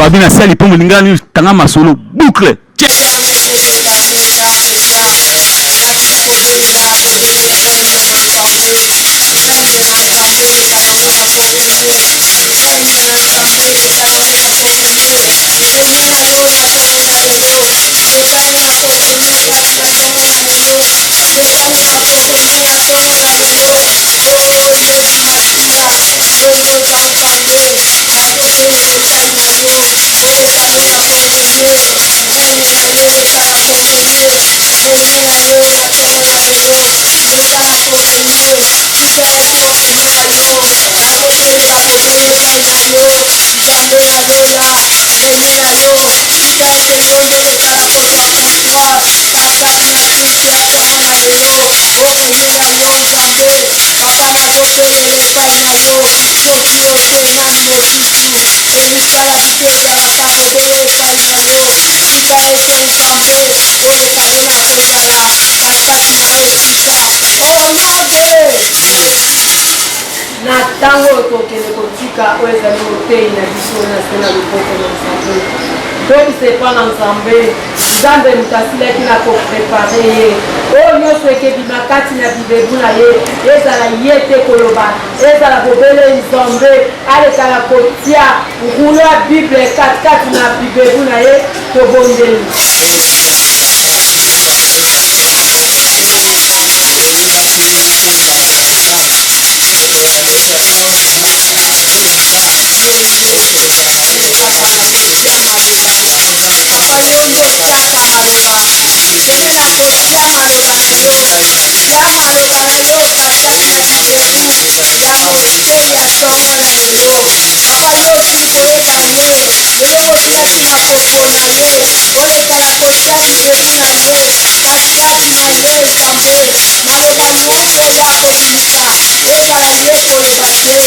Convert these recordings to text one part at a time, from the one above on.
Fabi na sali mpo molingani tanga masolo boucle. Na ntango tokende kotika oyo ezali motei na biso na se na loboko na Nzambe, toyebisa epa na Nzambe. Nzambe moto asilaki na koprepare ye, oyo nyonso ekebima kati na bibebu na ye, ezala ye te koloba, ezala bobele Nzambe aleka na kotia rulo ya Bible katikati na bibebu na ye. Tobondeli. Papa, yo nde otiaka maloba, kende na kotia maloba na yo, tia maloba na yo katikati na bibebu ya motei ya ntongo na lelo. Papa, yo osili koyeba ye lolenge osilaki na kopona ye, oleka na kotia bibebu na ye katikati na ye. Nzambe, maloba nyonso ya kobimisa, ezala ye koloba te,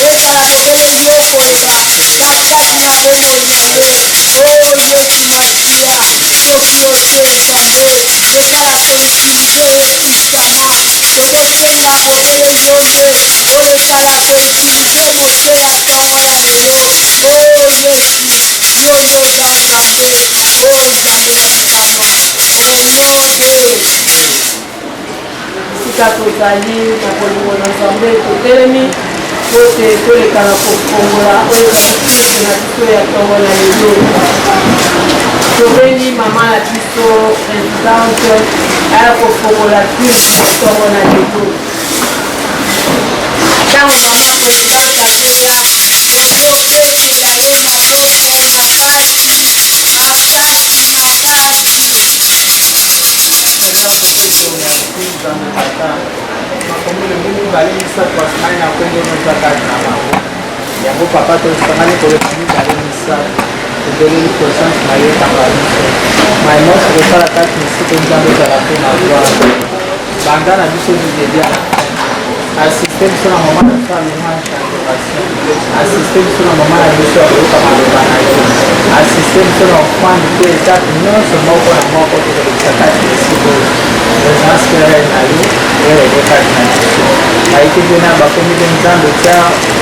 ezala bobele yo koloba katikati na bomoi na ye. O Yesu Masiya, soki yo te Nzambe, leka na koutilize ye puissamment. Tozosenga bobele yo nde oleka na koutilize mote ya ntongo ya lelo. O Yesu, yo nde oza Nzambe, o Nzambe na bikamwa, au nom de Esika tozali na bolingo na Nzambe, totelemi po te toleka na kofongola oyo ezali culte na biso ya ntongo na lelo. Tobengi mama na biso presidente aya kofongola culte na ntongo na lelo. Ntango mama presidente azoya, tozobetela ye maboko makasi makasi makasi. Seigneur, topesi yo merci Nzambe Tata, makomi lobi mibale misato basangani na nkombo no oza kati na bango. Yango papa, tosangani koleka mibale misato, tobeleli présence na yo ekamba biso mai nyonso kosala kati na esika Nzambe ezala mpe na gloire. Banda na biso du début à la fin, assiste biso na mama na biso ya louange na adoration, assiste biso na mama na biso ya koyoka maloba na yo, assiste biso na offrande mpe etape nyonso moko na moko tokolekisa kati na esika oyo. Présence mpe règne na yo erègne kati na biso. Bayiki mpe na bakomi mpe Nzambe, tia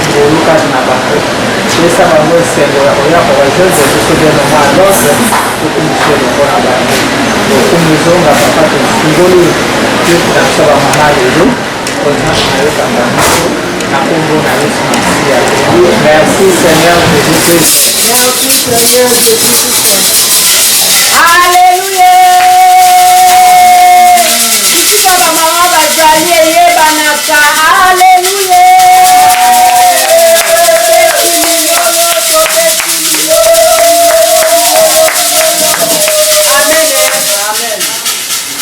ngolu kati na bango, pesa bango esengo ya koya korejoindre biso bien moment à l'ordre, tokumisa elongo na bango. Lokumu ezonga papa, tofungoli culte na biso ya bamama lelo. Présence na yo kamba biso na kombo na Yesu Masiya. Merci Seigneur Jésus Christ. Merci Seigneur Jésus Christ. Alléluia. Bisika ba mama bazali eyebanaka. Alléluia. Tobeti milolo, tobeti milolo, milolo, milolo, milolo. Amen. Amen.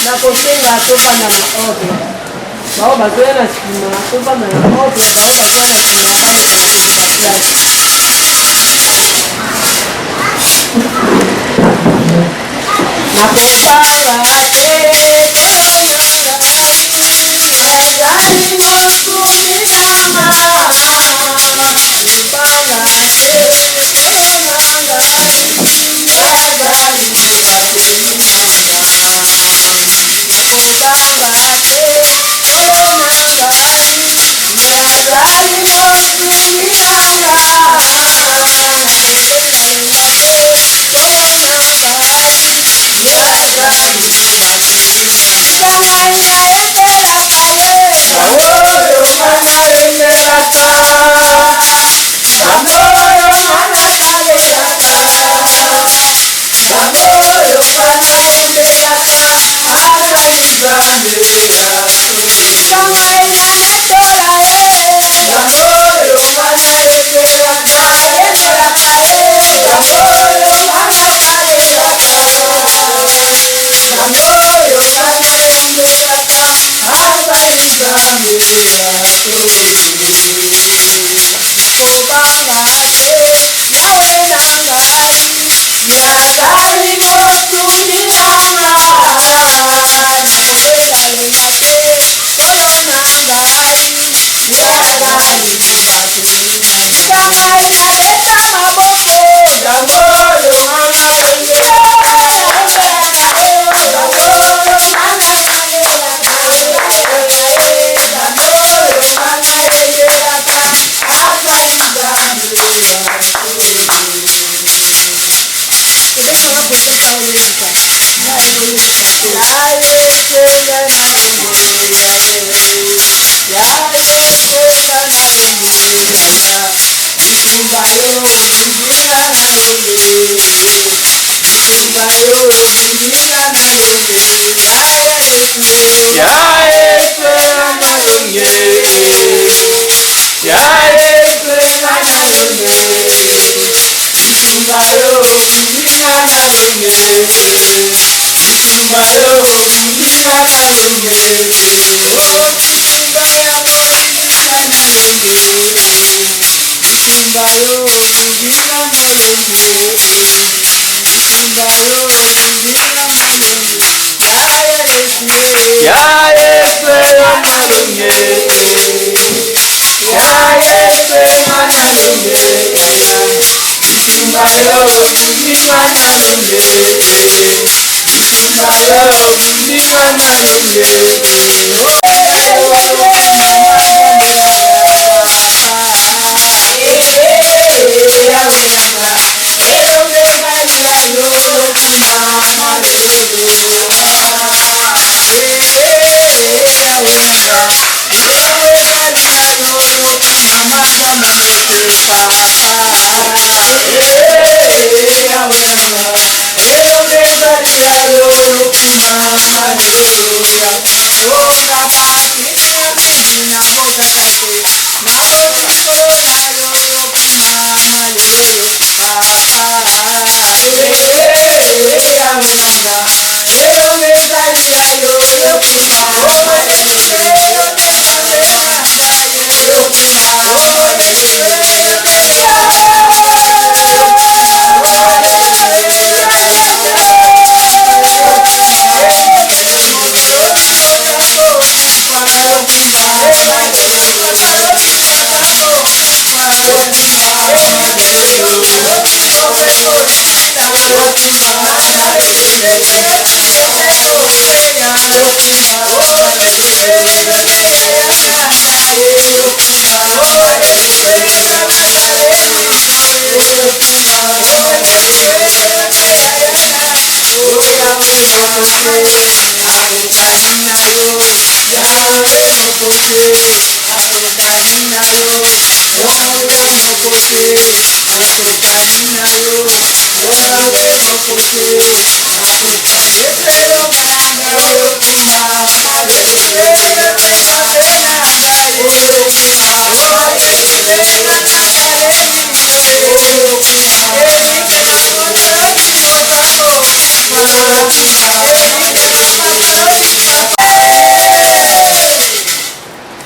Nakosenga tofanda na ordre. Bao bazoya na nsima, tofanda na ordre. Bao bazoya na nsima bameka na kozwa place. Nakobanga te, Nkolo na ngai azali mosungi na nga. Nakobanga te, Nkolo na ngai azali mobateli na nga. Nakobanga te, Nkolo na ngai azali mosungi na nga. Nakosenga te. Yazali mosungi na nga, nakolengalenga te, Nkolo na ngai. Yazali mobateli na nga. Tika ngai nabeta maboko, Nzambe oyo nga nabengela, nabondelaka yo, Nzambe oyo nga nayangelaka, Nzambe oyo nga nayembelaka, azali Nzambe ya solo.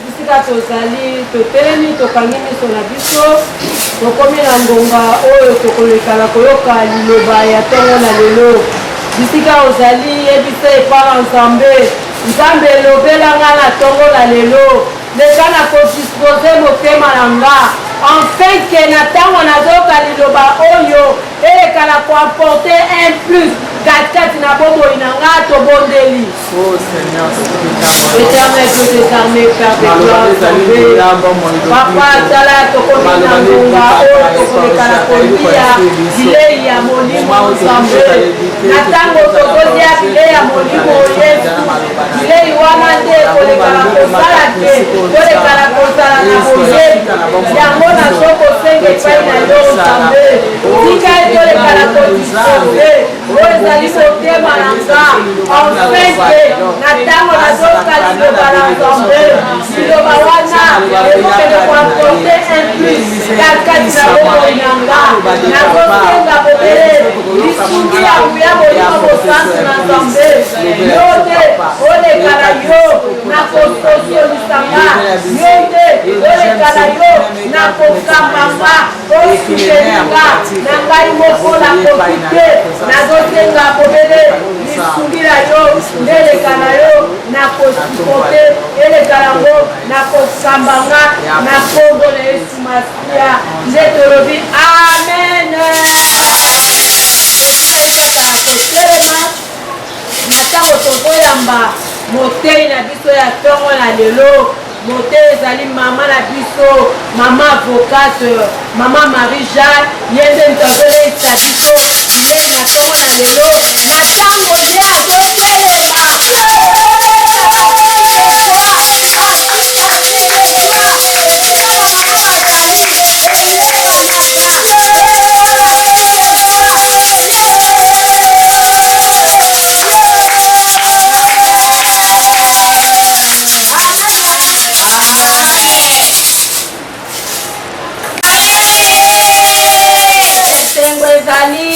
Bisika tozali, totelemi, tokangi miso na biso, tokomi na ngonga oyo tokoleka na koyoka liloba ya ntongo na lelo. Bisika ozali, yebisa epa na Nzambe, Nzambe lobela nga na ntongo na lelo, leka na kodispose motema na nga, enfin que na ntango nazoyoka liloba oyo eleka na koapporter un plus katikati na bomoi na nga. Tobondeli. Oh Seigneur, Éternel Dieu des armées, Père de gloire, Nzambe, Papa, tala tokomi na ngonga oyo tokoleka na kolia bilei ya molimo Nzambe. Na ntango tokolia bilei ya molimo Yesu, bilei wana nde ekoleka na kosala te, toleka na kozala na boyebi. Yango nazokosenga epai na yo Nzambe, tika etoleka na kodispose oyo ezali motema na nga, enfin que na ntango nazoyoka liloba na Nzambe, liloba wana ekokende koapporter un plus katikati na bomoi na nga. Nazosenga bobele lisungi ya nguya Molimo Mosantu na Nzambe, yo nde oleka na yo na kososolisa nga, yo nde oleka na yo na kokamba nga, osuteni nga na ngai moko na Nakoki te, nazosenga bobele lisungi na yo nde eleka na yo na kosupporte, eleka yango na kosamba nga na nkombo na Yesu Masiya nde tolobi amen. Etikali kaka ya kotelema na ntango tokoyamba motei na biso ya ntongo na lelo. Moteyi ezali mama na biso, mama avocate, mama Marie Jeanne, ye nde moto azoleisa biso bilei na ntongo na lelo, na ntango ye azotelema. Esengo ezali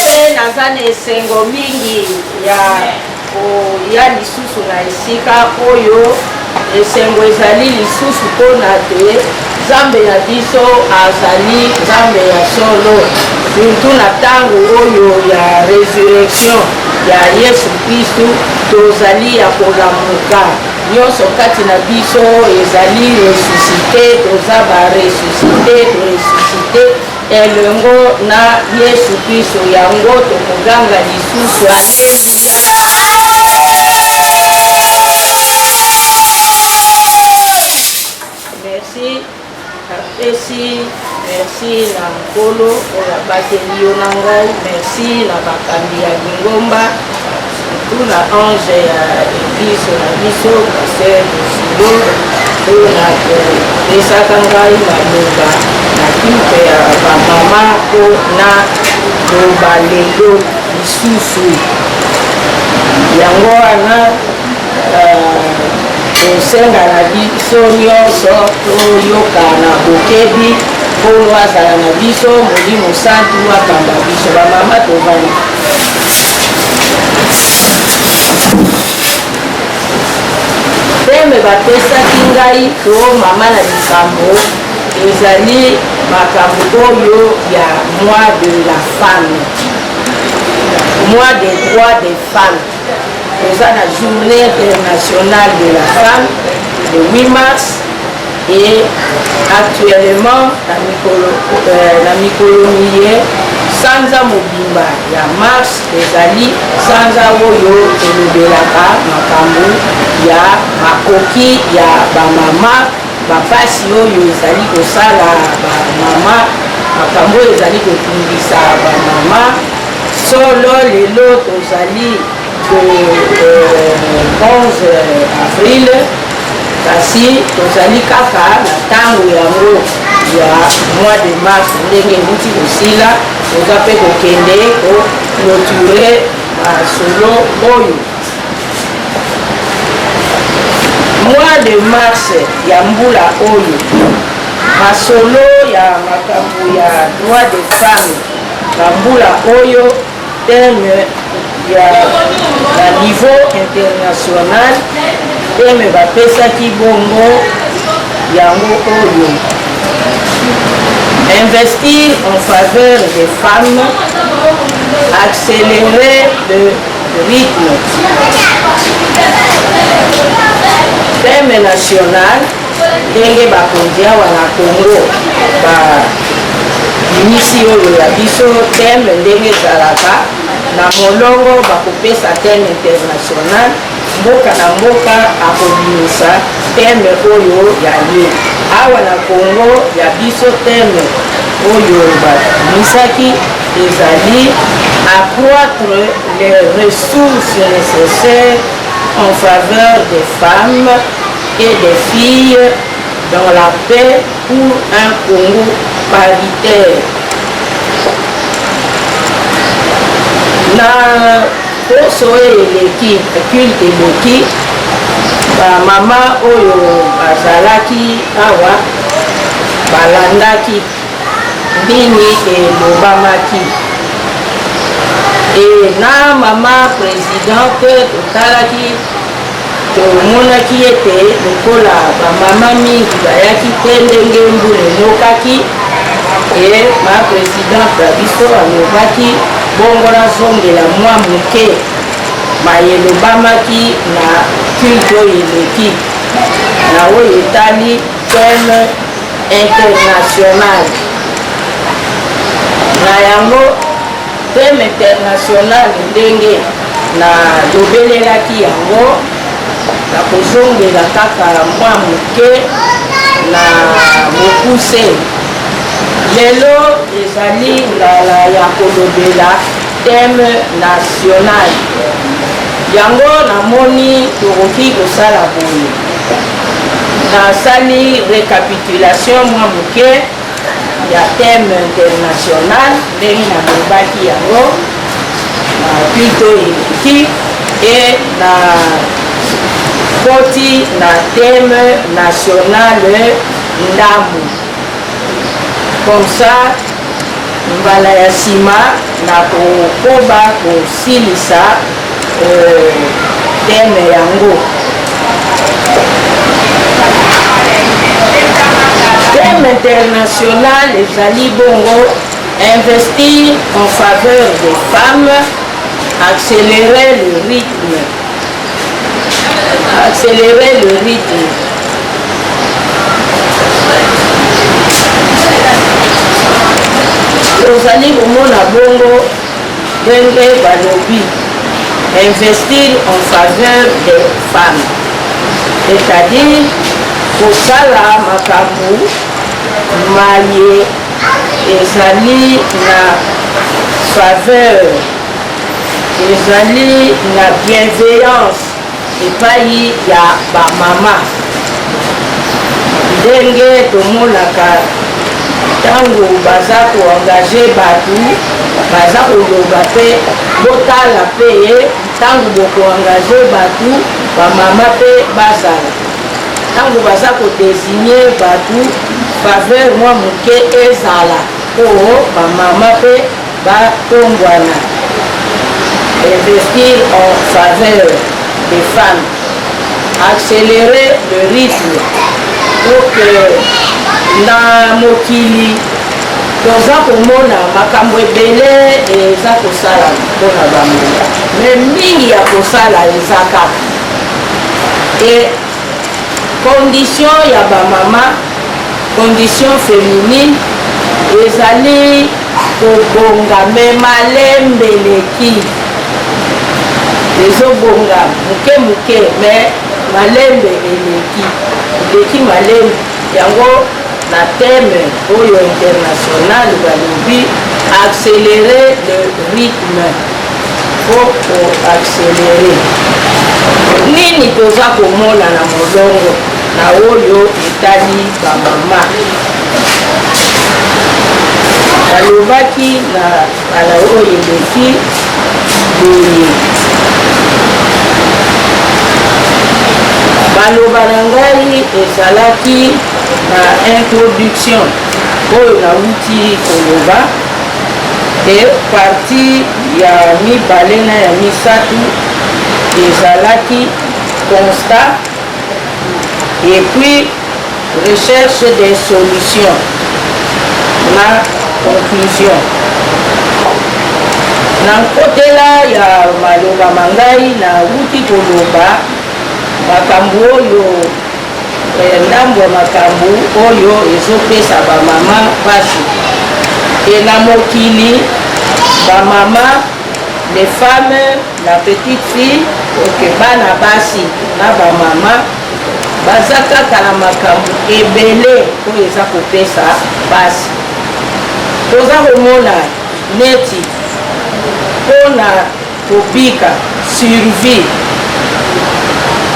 mpe naza na esengo mingi ya koya lisusu na esika oyo. Esengo ezali lisusu mpo na te Nzambe na biso azali Nzambe ya solo, surtout na ntango oyo ya resurrection ya Yesu Kristu, tozali ya kolamuka. Nyonso kati na biso ezali ressuscite, toza ba ressuscite, to ressuscite elongo na Yesu Kristo. Yango tokoganga lisusu aleluya. Merci, napesi merci na Nkolo oyo abateli yo na ngai, merci na bakambi ya lingomba, surtout na ange ya eglise na biso pasteur Mosilo mpo na kopesaka ngai maloba na culte ya bamama mpo na loba lelo lisusu. Yango wana Tosenga na biso nyonso toyoka na bokebi, Nkolo azala na biso, Molimo Santu akamba biso. Bamama tovandi. Teme bapesaki ngai to mama na likambo ezali makambo oyo ya mois de la femme, mois des droits des femmes. Toza na journée internationale de la femme le 8 mars et actuellement na mikolo, na mikolo miye sanza mobimba ya mars ezali sanza oyo tolobelaka makambo ya makoki ya bamama, bapasi oyo ezali kosala bamama, makambo oyo ezali kotungisa bamama. Solo lelo tozali le 11 avril, kasi tozali kaka na ntango yango ya mois de mars ndenge euti kosila, toza mpe kokende ko clôturer masolo oyo. Mois de mars ya mbula oyo, masolo ya makambo ya droit de femme na mbula oyo, thème ya na niveau international, thème bapesaki bongo yango oyo: investir en faveur des femmes, accélérer le rythme. Thème national ndenge bakonzi awa na Congo babimisi oyo ya biso thème, ndenge ezalaka na molongo, bakopesa thème international, mboka na mboka akobimisa thème oyo ya ye. Awa na Congo ya biso, thème oyo babimisaki ezali accroître les ressources nécessaires en faveur des femmes et des filles dans la paix pour un Congo paritaire. Na poso oyo eleki, culte eleki, bamama oyo bazalaki awa balandaki nini elobamaki. E na mama presidente totalaki, tomonaki ete lokola bamama mingi bayaki te ndenge mbula enokaki, E ma presidente na biso alobaki bongo nazongela mwa moke maye elobamaki na culte oyo eleki na oyo etali thème international. Na yango thème international, ndenge nalobelelaki yango, nakozongela kaka mwa moke na mokuse. Lelo ezali ngala ya kolobela thème national. Yango namoni tokoki kosala boye: nasali récapitulation mwa moke ya thème international ndenge nalobaki yango na culte eleki, e na koti na thème national ndambu, comme ça mbala ya nsima nakokoba kosilisa thème yango. Thème international ezali bongo investir en faveur des femmes, accélérer le rythme, accélérer le rythme. Tozali komona bongo ndenge balobi investir en faveur des femmes, c'est-à-dire kosala makambo maye ezali na faveur, ezali na bienveillance epai ya bamama. Ndenge tomonaka ntango baza koengager bato, baza koloba mpe botala mpe ye, ntango bokoengager bato, bamama mpe bazala. Ntango baza kodésigner bato, faveur mwa moke ezala mpo bamama mpe batombwana. Investir en faveur des femmes, accélérer le rythme pour que na mokili toza komona makambo ebele eza kosala mpona bamama, mais mingi ya kosala eza kaka e condition ya bamama, condition féminine ezali kobonga, mais malembe eleki. Ezobonga moke moke, mais malembe eleki, eleki malembe. Yango na thème oyo international balobi accélérer le rythme. Faut koaccélérer. Nini toza komona na molongo na oyo etali bamama? Balobaki na kala oyo eleki boye, baloba na ngai ezalaki na introduction oyo nauti koloba, e partie ya mibale na ya misato ezalaki constat et puis recherche des solutions na conclusion. Na nkotela ya maloba ma ngai, nauti koloba makambo oyo, ndambo ya makambo oyo ezopesa bamama mpasi. E na mokili bamama, les femmes, la petite fille, ok, bana basi na bamama baza kaka na makambo ebele oyo eza kopesa mpasi. Toza komona neti mpona kobika, survie,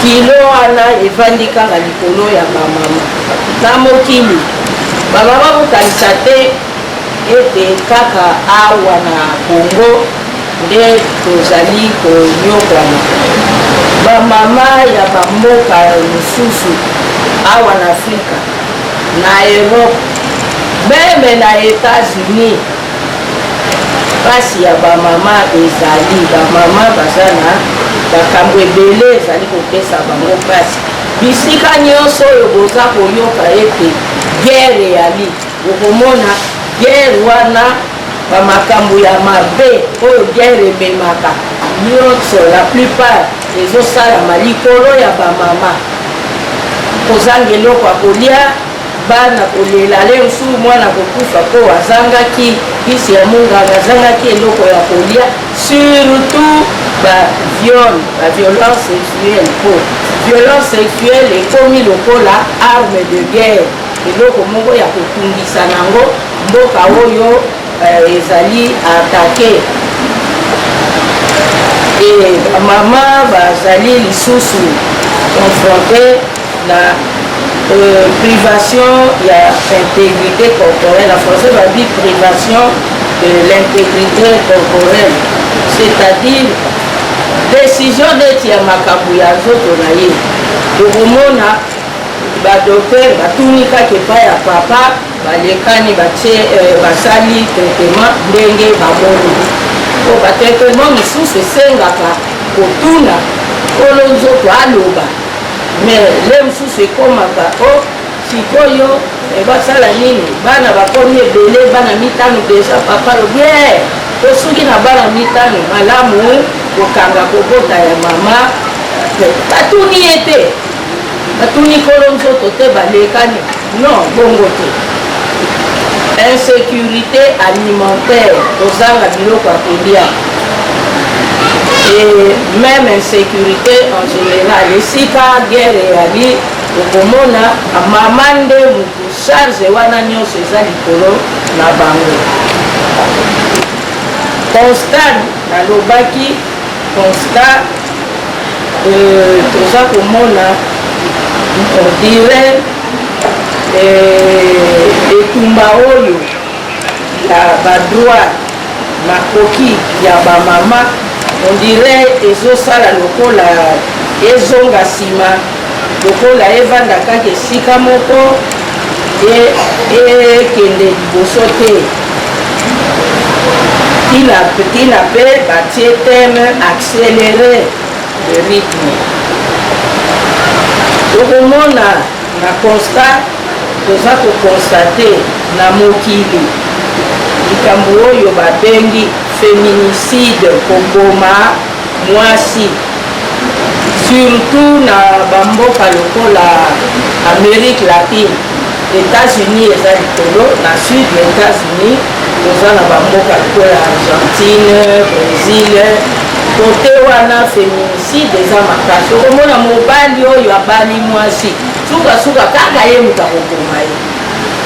kilo wana evandi kaka likolo ya bamama na mokili. Bamama, kokanisa te ete kaka awa na Congo nde tozali konyokwama. Bamama ya bamboka mosusu awa na Afrika, na Europe, même na États-Unis, mpasi ya bamama ezali. Bamama baza na makambo ebele ezali kopesa bango mpasi. Bisika nyonso oyo boza koyoka ete guerre eyali, okomona. Guerre wana, ba makambo ya mabe oyo guerre ememaka nionso, la plupart ezosalama likolo ya ba mama. Kozanga eloko ya kolia, bana kolela, le mosusu mwana kokufa po azangaki kisi ya munganga, azangaki eloko ya kolia, surtout ba viol, ba violence sexuelle, po violence sexuelle ekomi lokola arme de guerre. Eloko moko ya kotungisa na yango mboka oyo ezali attaque. Et ba mama bazali lisusu confronte na privation ya integrite corporelle. Na français babi privation de l'integrite corporelle, c'est-à-dire decision neti ya makambo ya nzoto na ye. Tokomona Ba docteur batuni kaka epai ya papa, balekani batie basali traitement ndenge bamoni. Po ba traitement misusu esengaka kotuna kolo nzoto aloba, mais le mosusu ekomaka o sikoyo basala nini, bana bakomi ebele, bana mitano deja, papa alobi eh tosuki na bana mitano, malamu kokanga kobota ya mama. Batuni ye te. Batuni kolo nzoto te balekani non bongo te. Insecurite alimentaire, kozanga biloko ya kolia et meme insecurite en general, esika guerre eyali okomona mama nde mutu charge wana nyonso eza likolo na bango. Constat nalobaki constat toza komona on dirait etumba oyo ya ba droit makoki ya ba mama on dirait ezosala lokola ezonga nsima, lokola evanda kaka esika moko ekende liboso te. Tina mpe batie thème accélérer le rythme. Tokomona na constat, toza kokonstate na mokili likambo oyo babengi feminicide, koboma mwasi, surtout na bamboka lokola Amerique latine. Etats-Unis eza likolo, na sud ya Etats-Unis toza na bamboka lokola Argentine, Brésil. Kote wana feminicide eza makasi. Okomona mobali oyo abali mwasi, sukasuka kaka ye moto akoboma ye.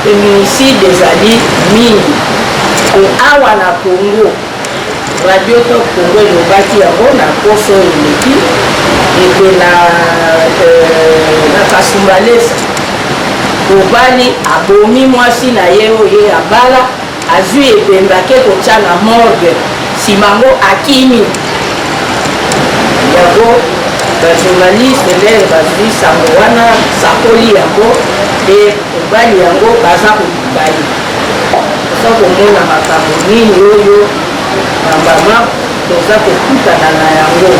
Feminicide ezali mingi. E awa na Congo, Radio Top Congo elobaki yango na poso oyo eleki ete na, na Kasumbalesa mobali abomi mwasi na ye oyo ye abala, azwi ebembe ake kotya na morgue, nsima yango akimi. Yango bajournaliste lere bazwi sango wana, sakoli yango e mobali yango baza koluka ye. Toza komona makambo nini oyo bamama toza kokutana na yango.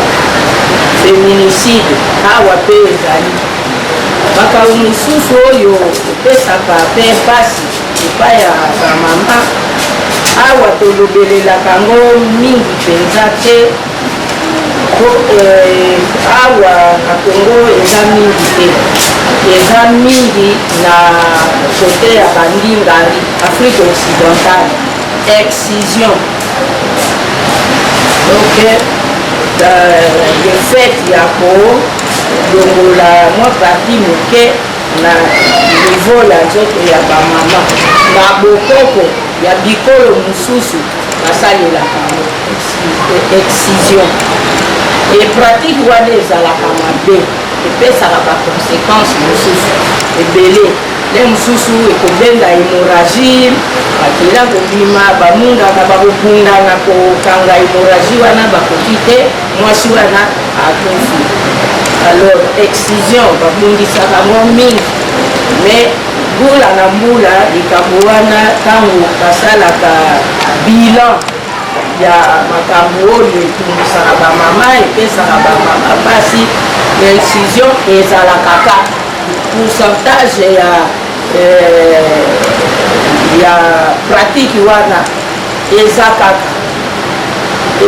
Feminicide awa mpe ezali makambo mosusu oyo epesaka mpe mpasi epai ya bamama. Awa tolobelelaka yango mingi mpenza te, po awa na Congo eza mingi te, eza mingi na kote ya bandingari, Afrique occidentale, excision. Donc le fait ya kolongola mwa partie moke na niveau ya nzoto ya bamama, na bokoko ya bikolo mosusu basalelaka yango excision. E pratique wana ezalaka mabe, epesaka baconséquence mosusu ebele. Nde mosusu ekobenda hémorragie, makila kobima, bamungaka bakobunda na kokanga hémorragie wana, bakoki te, mwasi wana akufi. Alors excision babundisaka yango mingi, mais mbula na mbula likambo wana, ntango basalaka bilan ya makambo oyo etungisaka bamama, epesaka bamama mpasi, excision ezalaka kaka pourcentage ya ya pratique wana eza kaka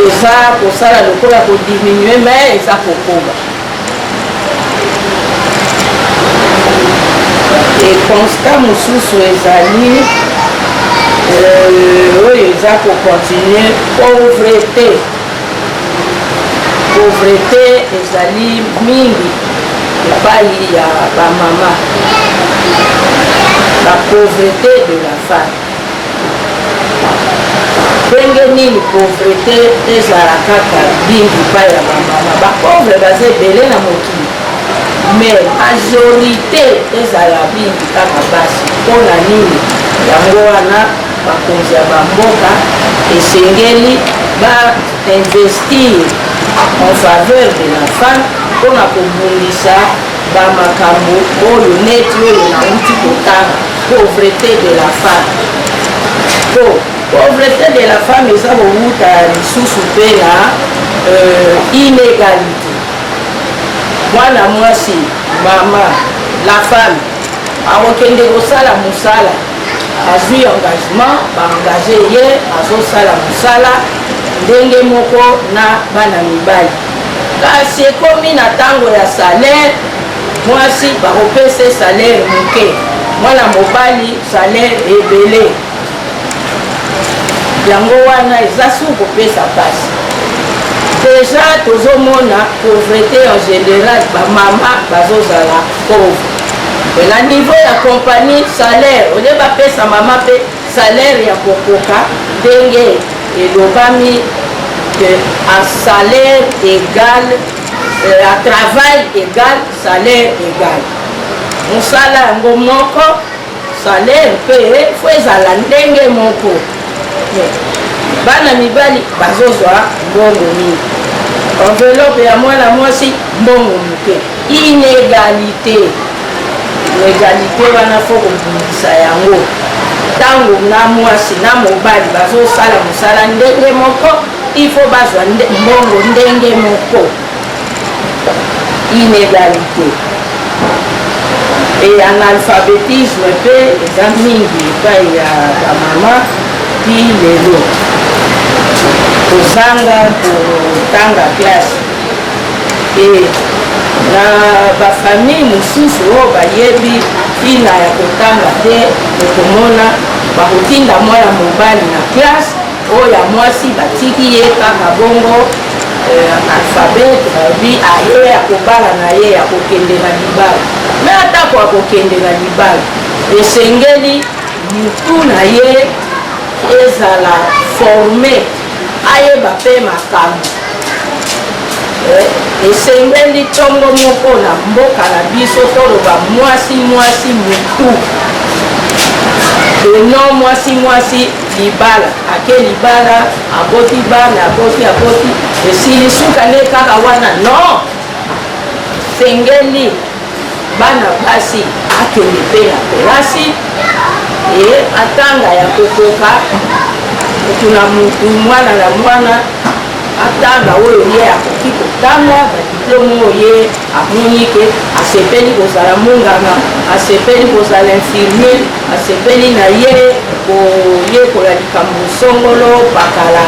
eza kosala lokola kodiminue mais eza kokoba. E constat mosusu ezali euh, oyo eza kocontinue pauvreté. Pauvreté ezali mingi epai ya bamama, la pauvreté de la femme. Ndenge nini pauvrete ezala kaka mingi epai ya bamama? Bapauvre baza ebele na mokili, mais majorité ezala mingi kaka basi. Mpo na nini? Yango wana bakonzi ya bamboka esengeli ba investir en faveur de la femme mpo na kobundisa bamakambo oyo neti oyo nauti kotanga, pauvrete de la femme. Po pauvrete de la femme eza kowuta lisusu mpe na euh, inégalité. Mwana mwasi, mama, la femme akokende kosala mosala, azwi engagement, baengage ye, azosala mosala ndenge moko na bana mibali, kasi ekomi na ntango ya salaire, mwasi bakopesa salaire moke, mwana mobali salaire ebele. Yango wana eza su kopesa mpasi. Deja tozomona pauvreté en général, bamama bazozala pauvre na niveau ya compagnie. Salaire olie bapesa mama mpe salaire ya kokoka, ndenge elobami que à salaire égal, à travail égal, salaire égal. Mosala yango moko, salaire mpe fo ezala ndenge moko. Bana mibali bazozwa mbongo mingi, enveloppe ya mwana mwasi mbongo moke. Inégalité, inégalité wana fo kobundisa yango. Ntango na mwasi na mobali bazosala mosala ndenge moko, il faut bazwa mbongo ndenge moko. Inégalité e analphabétisme mpe eza mingi epai ya bamama ti lelo, kozanga kotanga classe. E na bafamille mosusu oyo bayebi ntina ya kotanga te, okomona bakotinda mwana mobali na classe, oyo ya mwasi batiki ye kaka bongo, analphabète. Balobi aye akobala na ye, akokende na libala. Me atako akokende na libala, esengeli mutu na ye ezala formé, ayeba mpe makambo. Esengeli ntongo moko na mboka na biso toloba mwasi mwasi mutu, eno mwasi mwasi libala, ake libala, aboti bana, aboti, aboti, esili, suka nde kaka wana. Non, sengeli bana basi akende mpe na kelasi e atanga ya kokoka, mutu na mutu, mwana na mwana atanga oyo ye akoki kotanga, badiplome oyo ye amoni ke asepeli kozala monganga, asepeli kozala infirmier, asepeli na ye koyekola likambo songolo pakala,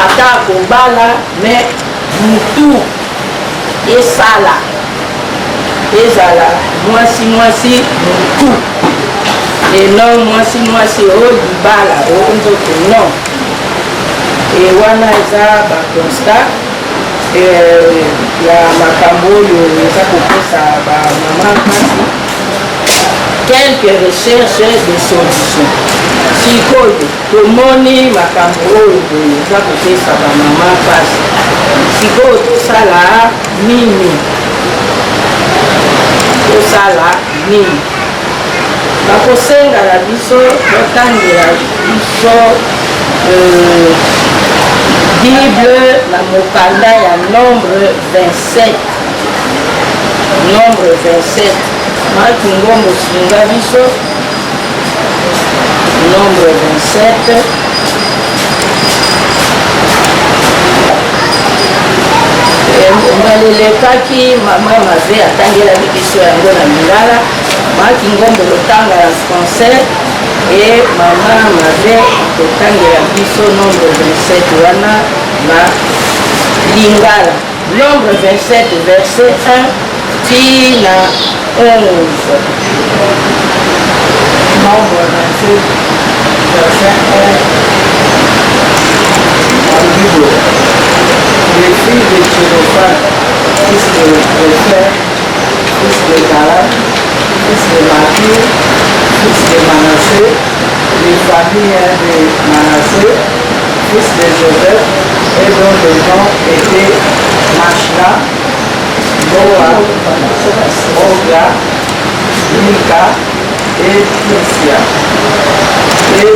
ata akobala, me mutu esala ezala mwasi mwasi mutu, eno mwasi mwasi oyo libala oyo nzoto. Non, e wana eza baconstat ya makambo oyo eza kopesa bamama mpasi. Quelques recherches de solution. Sikoyo tomoni makambo oyo boye eza kopesa bamama mpasi, sikoyo tosala nini? Tosala nini? Bakosenga na biso totangela biso Bible na mokanda ya Nombre 27, Nombre 27. Maki Ngombo, sunga biso, Nombre 27. Mbala elekaki mama Mave atangelaki biso yango na lingala. Maki Ngombo, lotanga ya français. E mama Mabe akotangela biso nombre 27 wana na lingala. Nombre 27 verset 1 ti na 11. Nombre 27 verset 1 alobi boye: Les filles de Tselophchad, fils de Hépher, fils de Galaad, fils de Makir, fils de Manassé, les familles de Manassé, fils de Joseph, et dont les noms étaient Machla, Noa, Hogla, Milka et Tirsia. Et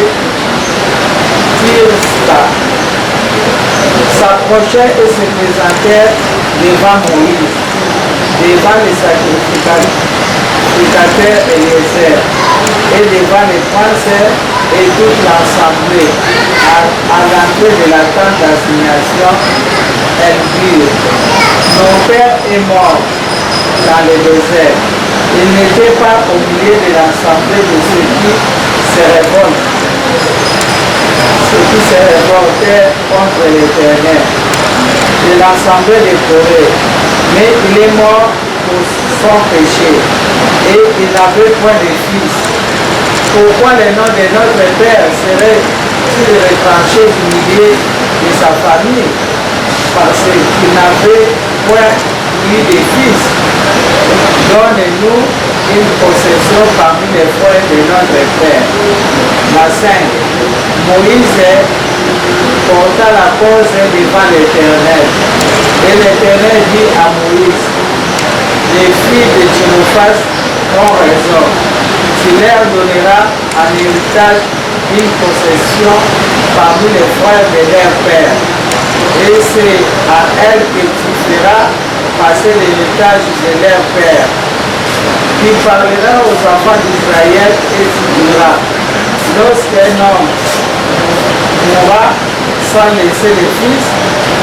Tirsa s'approchèrent et se présentèrent devant Moïse, devant les sacrificateurs Éléazar, et devant les princes et toute l'assemblée, à l'entrée de la tente d'assignation. Elles dirent: Mon père est mort dans le désert. Il n'était pas au milieu de l'assemblée de ceux qui se révoltent, ceux qui se révoltèrent contre l'Éternel, de l'assemblée de Coré, mais il est mort pour son péché, et il n'avait point de fils. Pourquoi le nom de notre père serait-il retranché du milieu de sa famille parce qu'il n'avait point eu de fils? Donne-nous une possession parmi les frères de notre père. La 5. Moïse porta la cause devant l'Éternel. Et l'Éternel dit à Moïse: Les filles de Tselophchad ont raison. Tu leur donneras en héritage une possession parmi les frères de leur père. Et c'est à elles que tu feras passer l'héritage de leur père. Tu parleras aux enfants d'Israël et tu diras: Lorsqu'un homme mourra sans laisser de fils,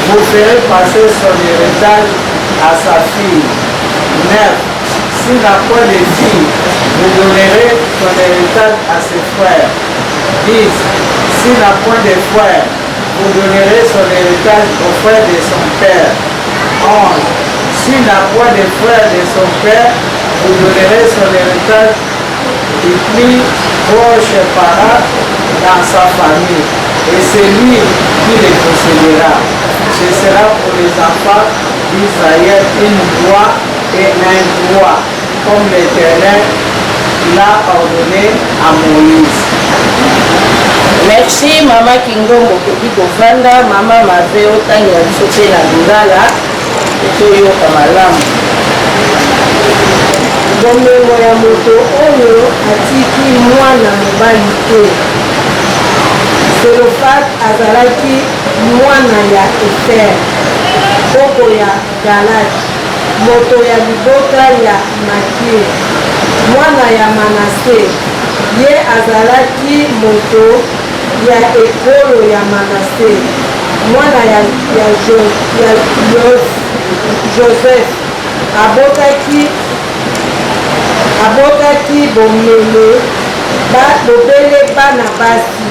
vous ferez passer son héritage à sa fille. 9. S'il n'a point de fille, vous donnerez son héritage à ses frères. 10. S'il n'a point de frères, vous donnerez son héritage aux frères de son père. 11. S'il n'a point de frères de son père, vous donnerez son héritage du plus proche parent dans sa famille, et c'est lui qui le possédera. Ce sera pour les enfants d'Israël une loi et un droit, comme l'Éternel l'a ordonné à Moïse. Merci mama Kingombo. Okoki kovanda. Mama Mave, otangela biso mpe na lingala, toyoka malamu. Bomengo ya moto oyo atiki mwana mobali te. Selofat azalaki mwana ya Efer, koko ya Galad, moto ya libota ya Makir, mwana ya Manase. Ye azalaki moto ya ekolo ya Manase, mwana ya Joseph. Abotaki bomele bobele bana basi.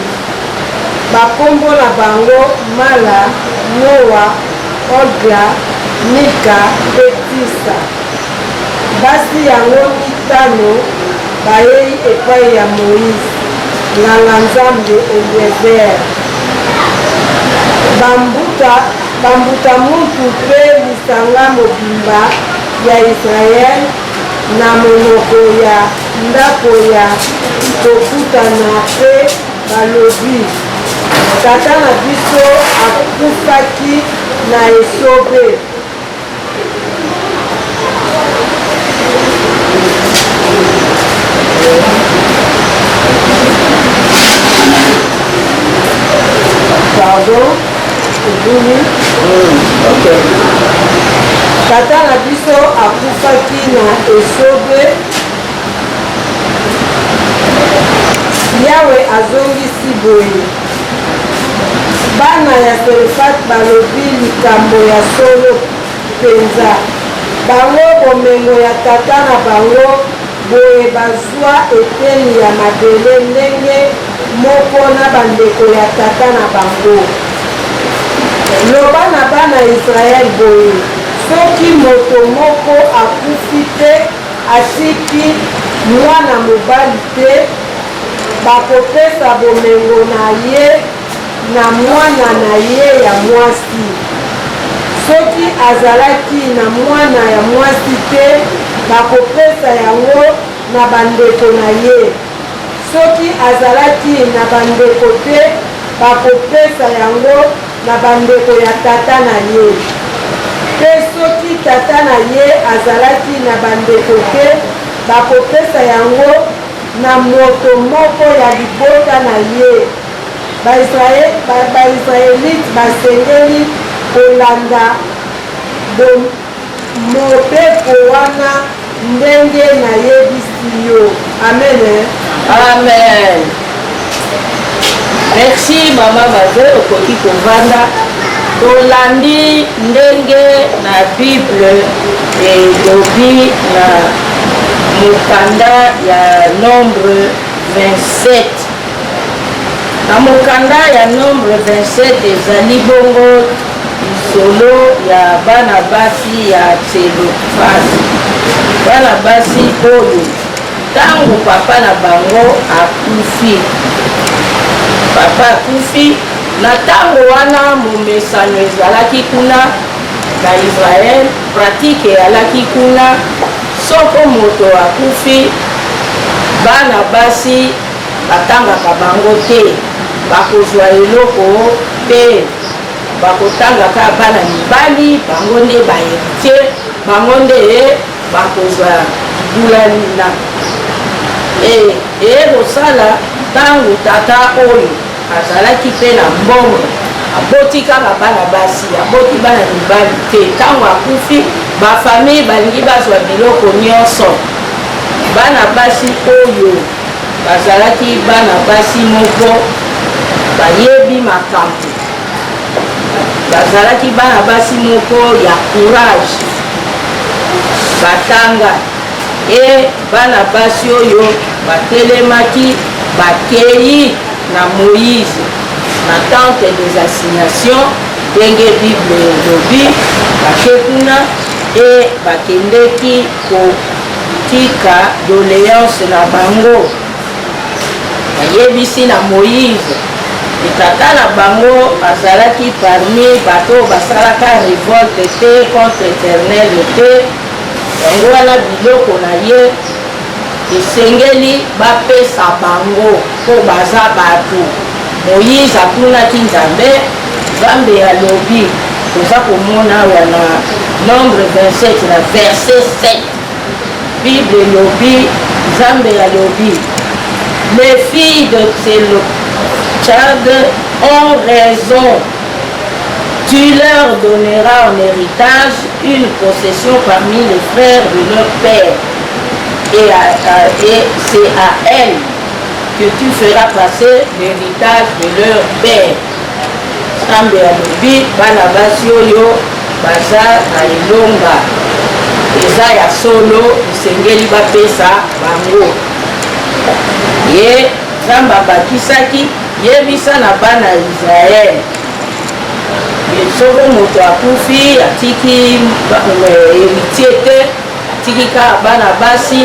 Bakombo na bango Mala, Noa, Olga, Mika mpe Tisa. Basi yango mitano bayei epai ya Moïse, nganga-nzambe Eliezer, bambuta muntu mpe lisanga mobimba ya Israele na monoko ya ndako ya kokutana, mpe balobi: Tata na biso akufaki na esobe. Pardon, ebuni. Ok. Tata na biso akufaki na esobe. Yawe azongisi boye: Bana ya Selofat balobi likambo ya solo mpenza. Bango, bomengo ya tata na bango. Boye bazwa eteni ya mabele ndenge moko na bandeko ya tata na bango. Loba na bana ya Israel boye, Soki moto moko akufi mpe atiki mwana mobali te, bakopesa bomengo na ye na mwana na ye ya mwasi. Soki azalaki na mwana ya mwasi te, bakopesa yango na bandeko na ye. Soki azalaki na bandeko te, bakopesa yango na bandeko ya tata na ye. Mpe soki tata na ye azalaki na bandeko te, bakopesa yango na moto moko ya libota na ye. Ba-Israelite basengeli kolanda mobeko wana ndenge nayebisi yo. Amen. Amen. Merci mama Baze, okoki kovanda. Tolandi ndenge na Bible elobi na mokanda ya Nombre 27. Na mokanda ya Nombre 27 ezali bongo lisolo ya bana basi ya Tselofasi, bana basi oyo ntango papa na bango akufi, papa akufi na ntango wana momesano ezalaki kuna na Israel, pratique eyalaki kuna, soko moto akufi bana basi batangaka bango te, bakozwa eloko te, bakotanga kaka bana mibali, bango nde ba heritier, bango nde bakozwa libula. E eye kosala ntango tata oyo azalaki mpe na mbongo, aboti kaka bana basi, aboti bana mibali te. Ntango akufi, bafamille balingi bazwa biloko nyonso. Bana basi oyo bazalaki bana basi moko bayebi makambo, bazalaki bana basi moko ya courage, batanga. E bana basi oyo batelemaki, bakei na Moïse na tente des assignations, ndenge Bible elobi, bake kuna e bakendeki kotika doléance na bango. Bayebisi na Moïse e tata na bango azalaki parmi bato oyo basalaka révolte te contre Éternel te, yango wana biloko na ye esengeli bapesa bango mpo baza bato. Moïse atunaki Nzambe, Nzambe alobi, toza komona awa na Nombre 27 na verset 7, Bible elobi, Nzambe alobi: les filles de Tselophchad ont raison, tu leur donneras en héritage une possession parmi les frères de leur père, et c'est à elles que tu feras passer l'héritage de leur père. Nzambe alobi bana basi oyo baza na elonga, eza ya solo, esengeli bapesa bango. Ye Nzambe abakisaki: yebisa na bana ya Israele, soko moto akufi atiki héritier te, atiki kaka bana basi,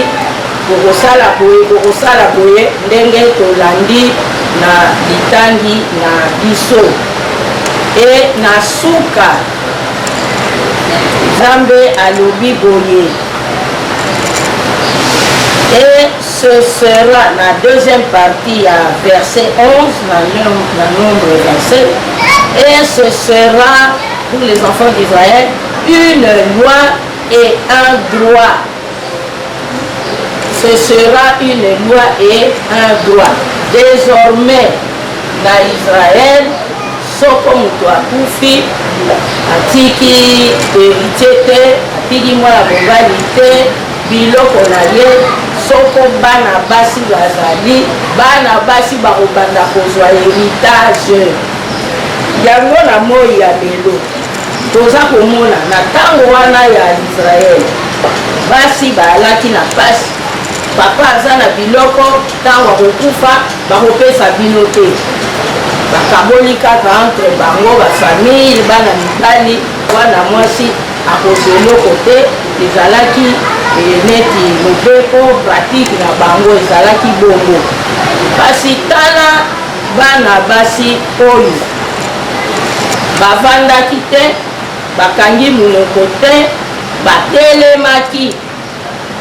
bokosala boye, bokosala boye, ndenge tolandi na litangi na biso. E na suka Nzambe alobi boye: et ce sera, na deuxième partie ya verset 11 na Nombre 27, et ce sera pour les enfants d'Israël une loi et un droit. Ce sera une loi et un droit. Désormais, na Israël, soko moto akufi atiki héritier te, atiki mwana mobali te, biloko na ye, soko bana basi bazali, bana basi bakobanda kozwa héritage yango. Na moi ya lelo toza komona na ntango wana ya Israele, basi baalaki na pasi. Papa aza na biloko, ntango akokufa bakopesa bino te. Bakaboli kaka entre bango bafamille, bana mibali, wana mwasi akozwa eloko te. Ezalaki neti mobeko, pratique na bango ezalaki bongo. Kasi tala bana basi oyo bavandaki te, bakangi monoko te, batelemaki,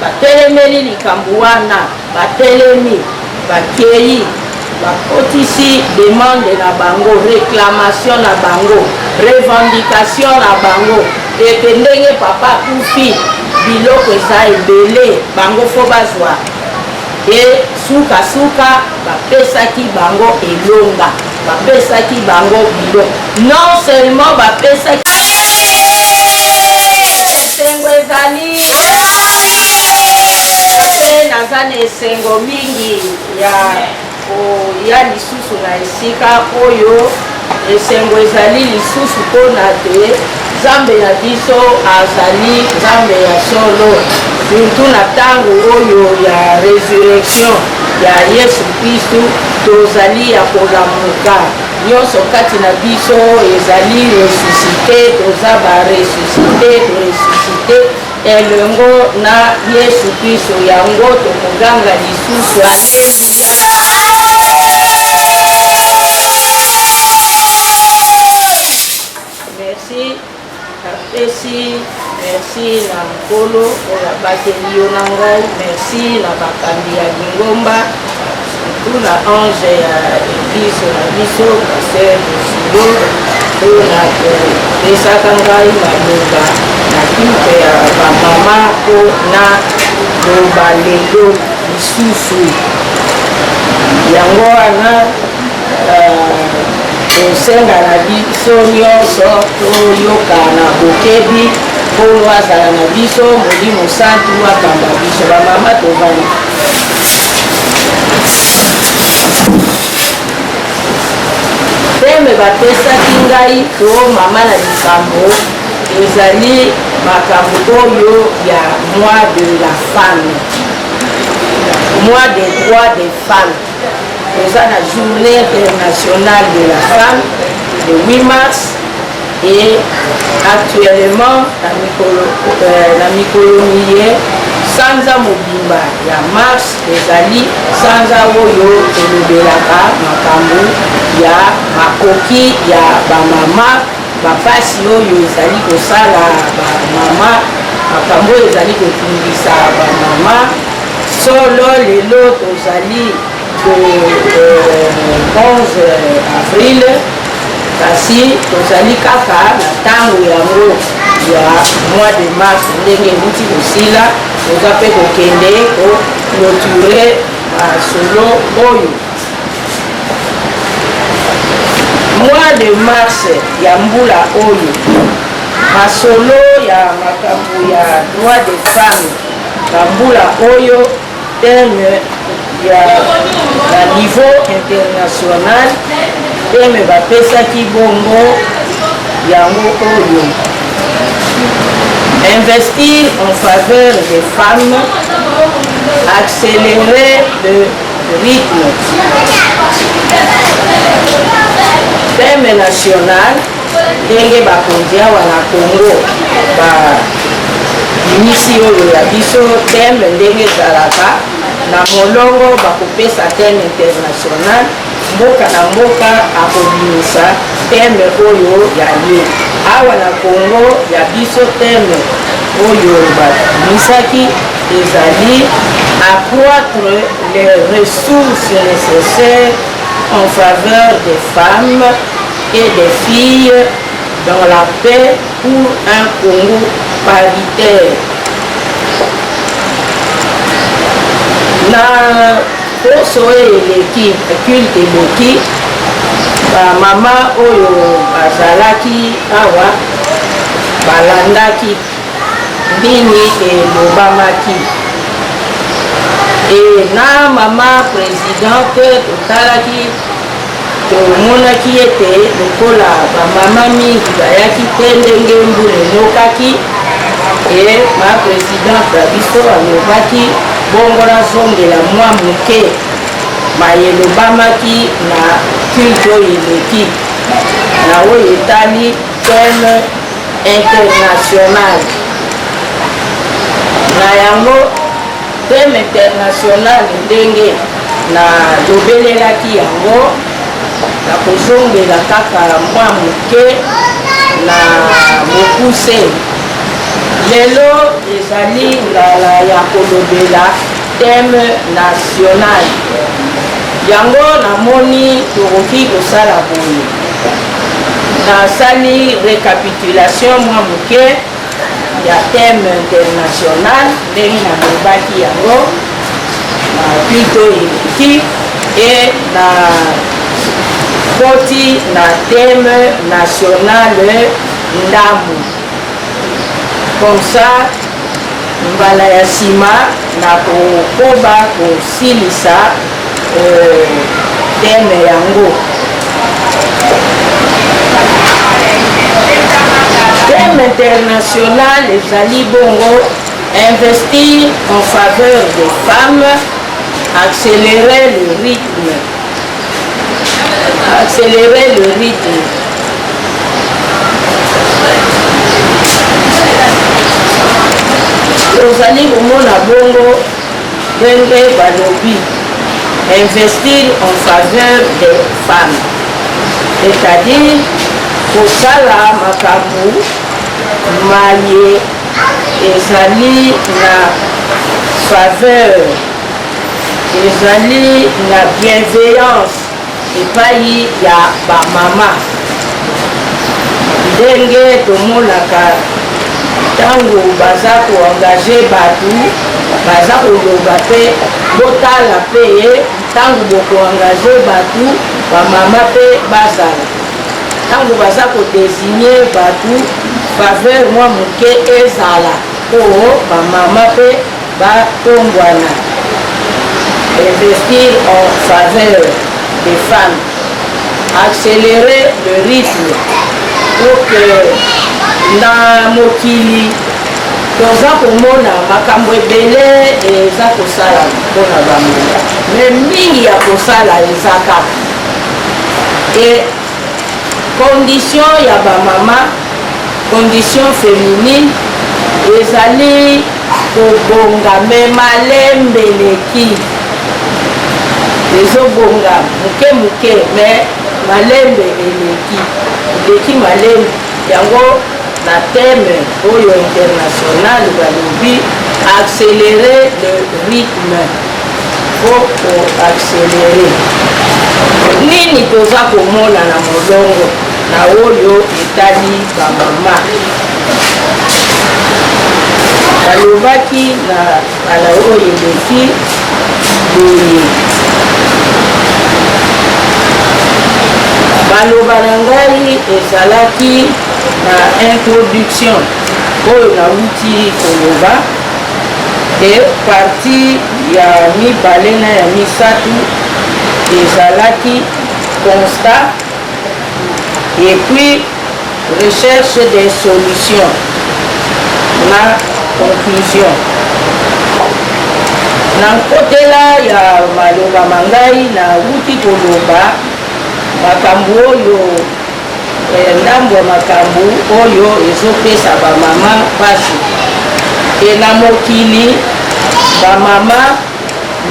batelemeli likambo wana, batelemi, bakei, bakotisi demande na bango, reclamation na bango, revendication na bango, ete ndenge papa akufi, biloko eza ebele, bango fo bazwa. E sukasuka bapesaki bango elonga, bapesaki bango biloko. Non seulement bapesaki, esengo ezali mpe naza na esengo mingi ya koya lisusu na esika oyo. Esengo ezali lisusu mpona te Nzambe na biso azali Nzambe ya solo, surtout na ntango oyo ya resurrection ya Yesu Kristu. Tozali ya kolamuka, nyonso kati na biso ezali ressuscité, toza ba ressuscité, toressuscité elongo na Yesu Kristo. Yango tokoganga lisusu aleluya. Merci, napesi merci na Nkolo oyo abateli yo na ngai. Merci na bakambi ya lingomba, surtout na ange ya eglise na biso, pasteur Dosilo, mpona kopesaka ngai maloba na culte ya bamama mpo na loba lelo lisusu. Yango wana tosenga na biso nyonso toyoka na bokebi, Nkolo azala na biso, Molimo Santu akamba biso. Bamama, tovandi. Teme bapesaki ngai to mama na likambo ezali makambo oyo ya mois de la femme, mois des droits des femmes. Toza na journée internationale de la femme le 8 mars, et actuellement na mikolo miye, sanza mobimba ya mars ezali sanza oyo tolobelaka makambo ya makoki ya bamama, bapasi oyo ezali kosala bamama, makambo oyo ezali kotungisa bamama. Solo lelo tozali le 11 avril, kasi tozali kaka na ntango yango ya mois de mars. Ndenge euti kosila, toza mpe kokende koclôturer masolo oyo. Mois de mars ya mbula oyo, masolo ya makambo ya droit des femmes na mbula oyo, thème ya na niveau international, thème bapesaki bongo yango oyo: investir en faveur des femmes, accélérer le rythme. Thème national, ndenge bakonzi awa na Congo babimisi oyo ya biso thème, ndenge ezalaka na molongo, bakopesa thème international, mboka na mboka akobimisa thème oyo ya ye. Awa na Congo ya biso, thème oyo babimisaki ezali accroître les ressources nécessaires en faveur des femmes et des filles dans la paix pour un Congo paritaire. Na poso oyo eleki, culte eleki, bamama oyo bazalaki awa balandaki nini elobamaki. E na mama présidente totalaki, tomonaki ete lokola bamama mingi bayaki te ndenge mbula enokaki, e ma présidente na biso alobaki Bongo nazongela mwa moke maye elobamaki na culte oyo eleki na oyo etali thème international. Na yango thème international ndenge nalobelelaki yango, nakozongela kaka mwa moke na mokuse. Lelo ezali ngala ya kolobela thème national. Yango namoni tokoki kosala boye. Nasali recapitulation mwa moke ya thème international ndenge nalobaki yango na culte oyo eleki e na koti na thème national ndambu. Comme ça mbala ya nsima nakokoba kosilisa euh, thème yango. Thème international ezali bongo investir en faveur des femmes, accélérer le rythme. Accélérer le rythme. Tozali komona bongo ndenge balobi investir en faveur des femmes, c'est-à-dire kosala makambo maye ezali na faveur, ezali na bienveillance epai ya bamama. Ndenge tomonaka ntango baza koengage bato, baza koloba mpe botala mpe ntango bokoengage bato, bamama mpe bazala. Ntango baza kodesigne bato, faveur mwa moke ezala mpo bamama mpe batombwana. Investir en faveur des femmes, accélérer le rythme pour que na mokili toza komona makambo ebele eza kosala mpona bango, me mingi ya kosala eza kaka e condition ya bamama, condition féminine ezali kobonga me malembe eleki, ezobonga moke moke me malembe eleki, eleki malembe. Yango na thème oyo international balobi accélérer le rythme, po koaccélere. Nini toza komona na molongo na oyo etali bamama? Balobaki na mbala oyo eleki boye, maloba na ngai ezalaki na introduction oyo nauti koloba, e partie ya mibale na ya misato ezalaki constat et puis recherche des solutions na conclusion. Na nkotela ya maloba ma ngai nawuti koloba makambo oyo, ndambo ya makambo oyo ezopesa bamama mpasi. E na mokili bamama,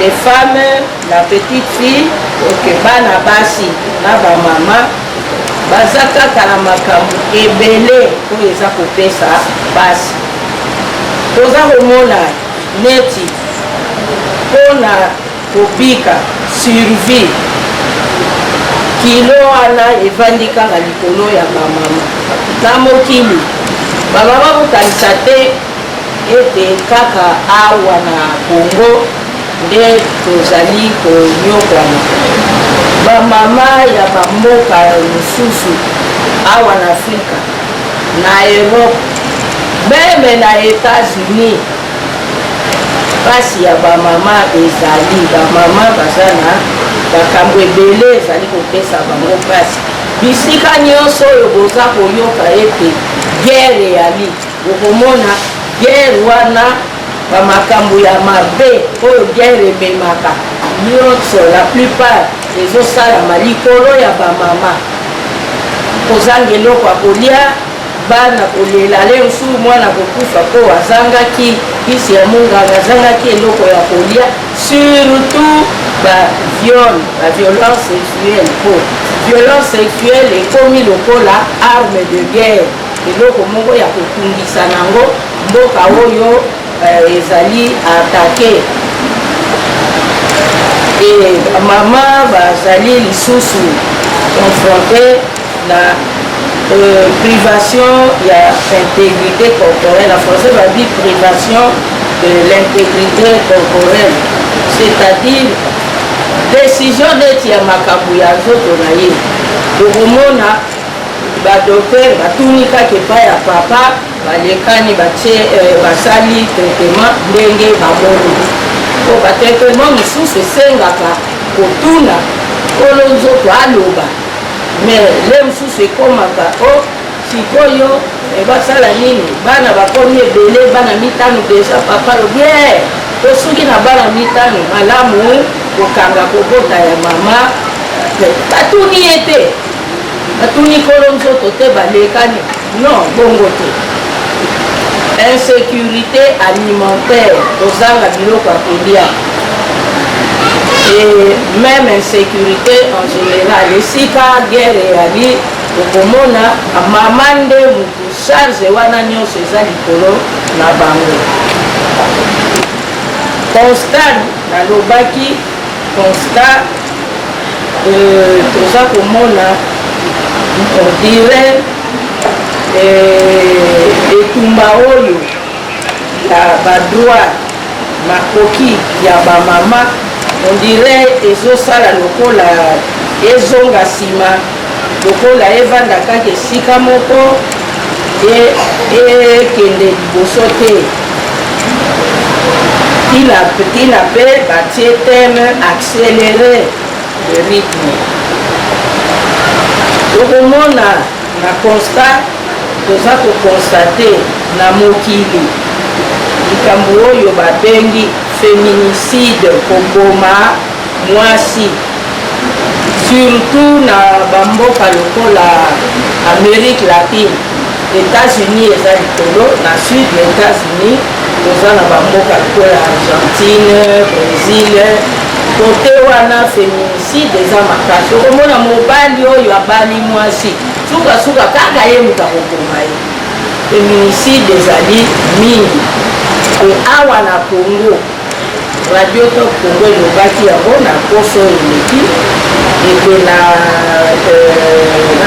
les femmes, la petite fille, ok, bana basi na bamama baza kaka na makambo ebele oyo eza kopesa mpasi. Toza komona neti mpona kobika, survie, kilo wana evandi kaka likolo ya bamama na mokili. Bamama bokanisa te ete kaka awa na Congo nde tozali konyokwama. Bamama ya bamboka mosusu awa na Afrika, na Europe, meme na Etats-Unis, mpasi ya bamama ezali. Bamama baza na makambo ebele ezali kopesa bango mpasi. Bisika nyonso oyo boza koyoka ete guerre eyali, bokomona guerre wana Bamakambo ya mabe oyo guerre ememaka nyonso, la plupart ezosalama likolo ya bamama. Kozanga eloko ya kolia, bana kolela, le mosusu mwana kokufa mpo azangaki kisi ya monganga, azangaki eloko ya kolia. Surtout ba viol, ba violence sexuelle, mpo violence sexuelle ekomi lokola arme de guerre, eloko moko ya kotungisa nango mboka oyo ezali attaqué. E bamama bazali lisusu confronté na privation ya intégrité corporelle. Na français babi privation de l'intégrité corporelle, c'est-à-dire décision neti ya makambo ya nzoto na ye. Tokomona badocteur batuni kaka epai ya papa, balekani, batie, basali traitement ndenge bamoni, po batraitement mosusu esengaka kotuna kolo nzoto aloba. Mais le mosusu ekomaka o sikoyo basala nini? Bana bakomi ebele, bana mitano déjà. Papa alobi tosuki na bana mitano, malamu kokanga kobota ya mama. Batuni ye te, batuni kolo nzoto te, balekani. Non, bongo te. Insécurité alimentaire, kozanga biloko ya kolia, et même insécurité en général. Esika guerre eyali, okomona mama nde mutu charge wana nyonso eza likolo na bango. Constat, nalobaki constat, toza komona on dirait etumba oyo ya badroit, makoki ya bamama, on dirait ezosala lokola ezonga nsima, lokola evanda kaka esika moko, ekende liboso te. Ntina mpe batie thème "Accélérer le rythme". Tokomona na constat, toza koconstater na mokili likambo oyo babengi féminicide, koboma mwasi, surtout na bamboka lokola Amérique latine. États-Unis eza likolo. Na sud ya États-Unis toza na bamboka lokola Argentine, Brésil. Kote wana féminicide eza makasi. Okomona mobali oyo abali mwasi, sukasuka kaka ye moto akoboma ye. Féminicide ezali mingi. E awa na Congo, Radio Top Congo elobaki yango na poso oyo eleki ete na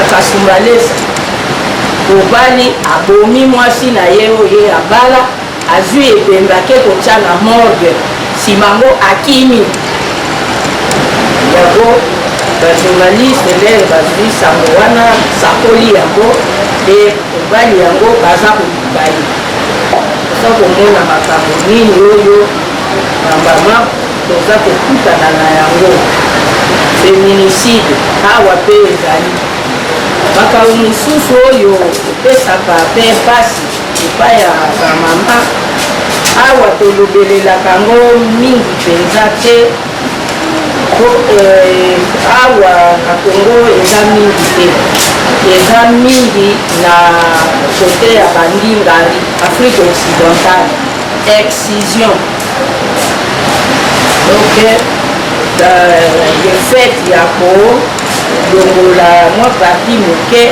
Kasumbalesa, mobali abomi mwasi na ye oyo ye abala, azwi ebembe, ake kotya na morgue, nsima yango akimi. Yango bajournaliste ndenge bazwi sango wana, sakoli yango, e mobali yango baza koluka ye. Toza komona makambo nini oyo bamama toza kokutana na yango. Féminicide awa mpe ezali. Makambo mosusu oyo epesaka mpe mpasi epai ya bamama, awa tolobelelaka yango mingi mpenza te, po awa na Congo eza mingi te, eza mingi na kote ya bandingari, Afrique occidentale, excision. Donc le fait ya kolongola mwa partie moke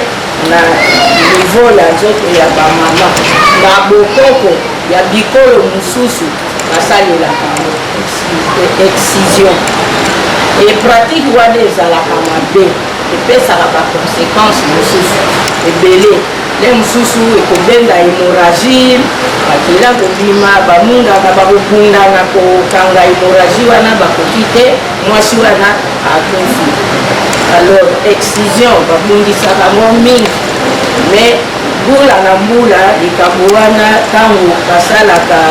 na niveau ya nzoto ya bamama, na bokoko ya bikolo mosusu basalelaka yango excision. E pratique wana ezalaka mabe, epesaka baconséquence mosusu ebele. Nde mosusu ekobenda hémorragie, makila kobima, bamungaka bakobundana kokanga hémorragie wana, bakoki te, mwasi wana akufi. Alors excision babundisaka yango mingi, mais mbula na mbula likambo wana, ntango basalaka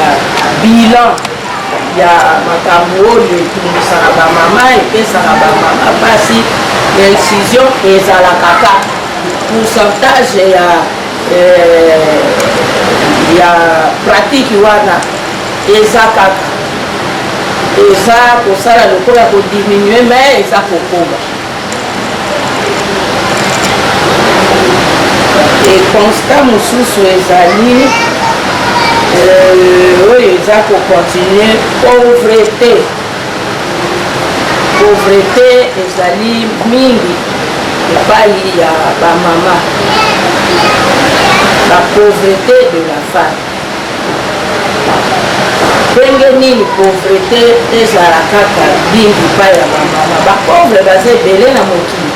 bilan ya makambo oyo etungisaka bamama, epesaka bamama mpasi, excision ezalaka kaka pourcentage ya pratique wana. Eza kaka, eza kosala lokola kodiminue, me eza kokoba. E constat mosusu ezali euh, oyo eza kocontinue, pauvreté. Pauvreté ezali mingi epai ya bamama, la pauvreté de la femme. Ndenge nini pauvreté ezala kaka mingi epai ya bamama? Bapauvre baza ebele na mokili,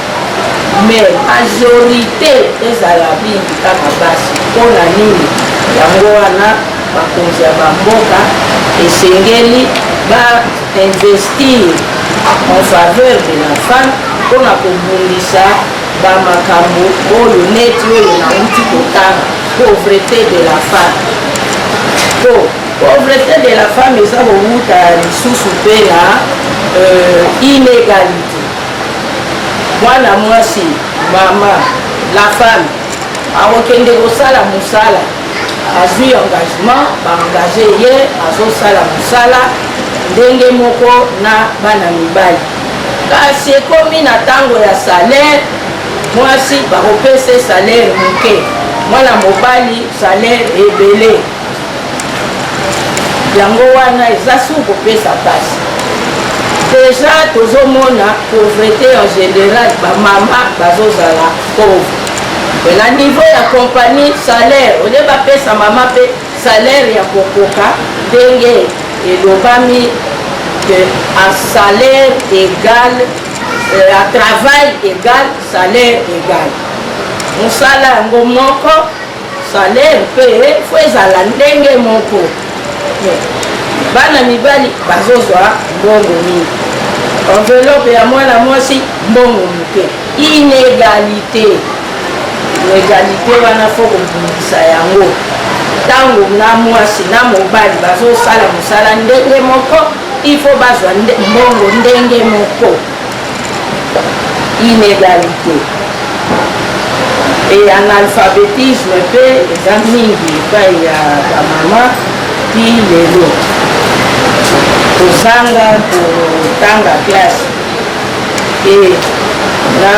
mais majorité ezala mingi kaka basi. Mpo na nini? Yango wana bakonzi ya bamboka esengeli ba investir en faveur de la femme mpona kobundisa bamakambo oyo neti oyo nauti kotanga, pauvreté de la femme. Po pauvreté de la femme eza kowuta lisusu mpe na inégalité. Mwana mwasi, mama, la femme akokende kosala mosala, azwi engagement, baengage ye, azosala mosala ndenge moko na bana mibali. Kasi ekomi na ntango ya salaire, mwasi bakopesa salaire moke, mwana mobali salaire ebele. Yango wana eza su kopesa mpasi. Deja tozomona pauvreté en général, bamama bazozala pauvre. Me na niveau ya compagnie, salaire olie bapesa mama mpe salaire ya kokoka, ndenge elobami que à salaire égal, à travail égal, salaire égal. Mosala yango moko, salaire mpe fo ezala ndenge moko. Bana mibali bazozwa mbongo mingi, enveloppe ya mwana mwasi mbongo moke. Inégalité, inégalité wana fo kobundisa yango. Ntango na mwasi na mobali bazosala mosala ndenge moko, il faut bazwa mbongo ndenge moko. Inégalité e analphabétisme mpe eza mingi epai ya bamama ti lelo, kozanga kotanga classe. E na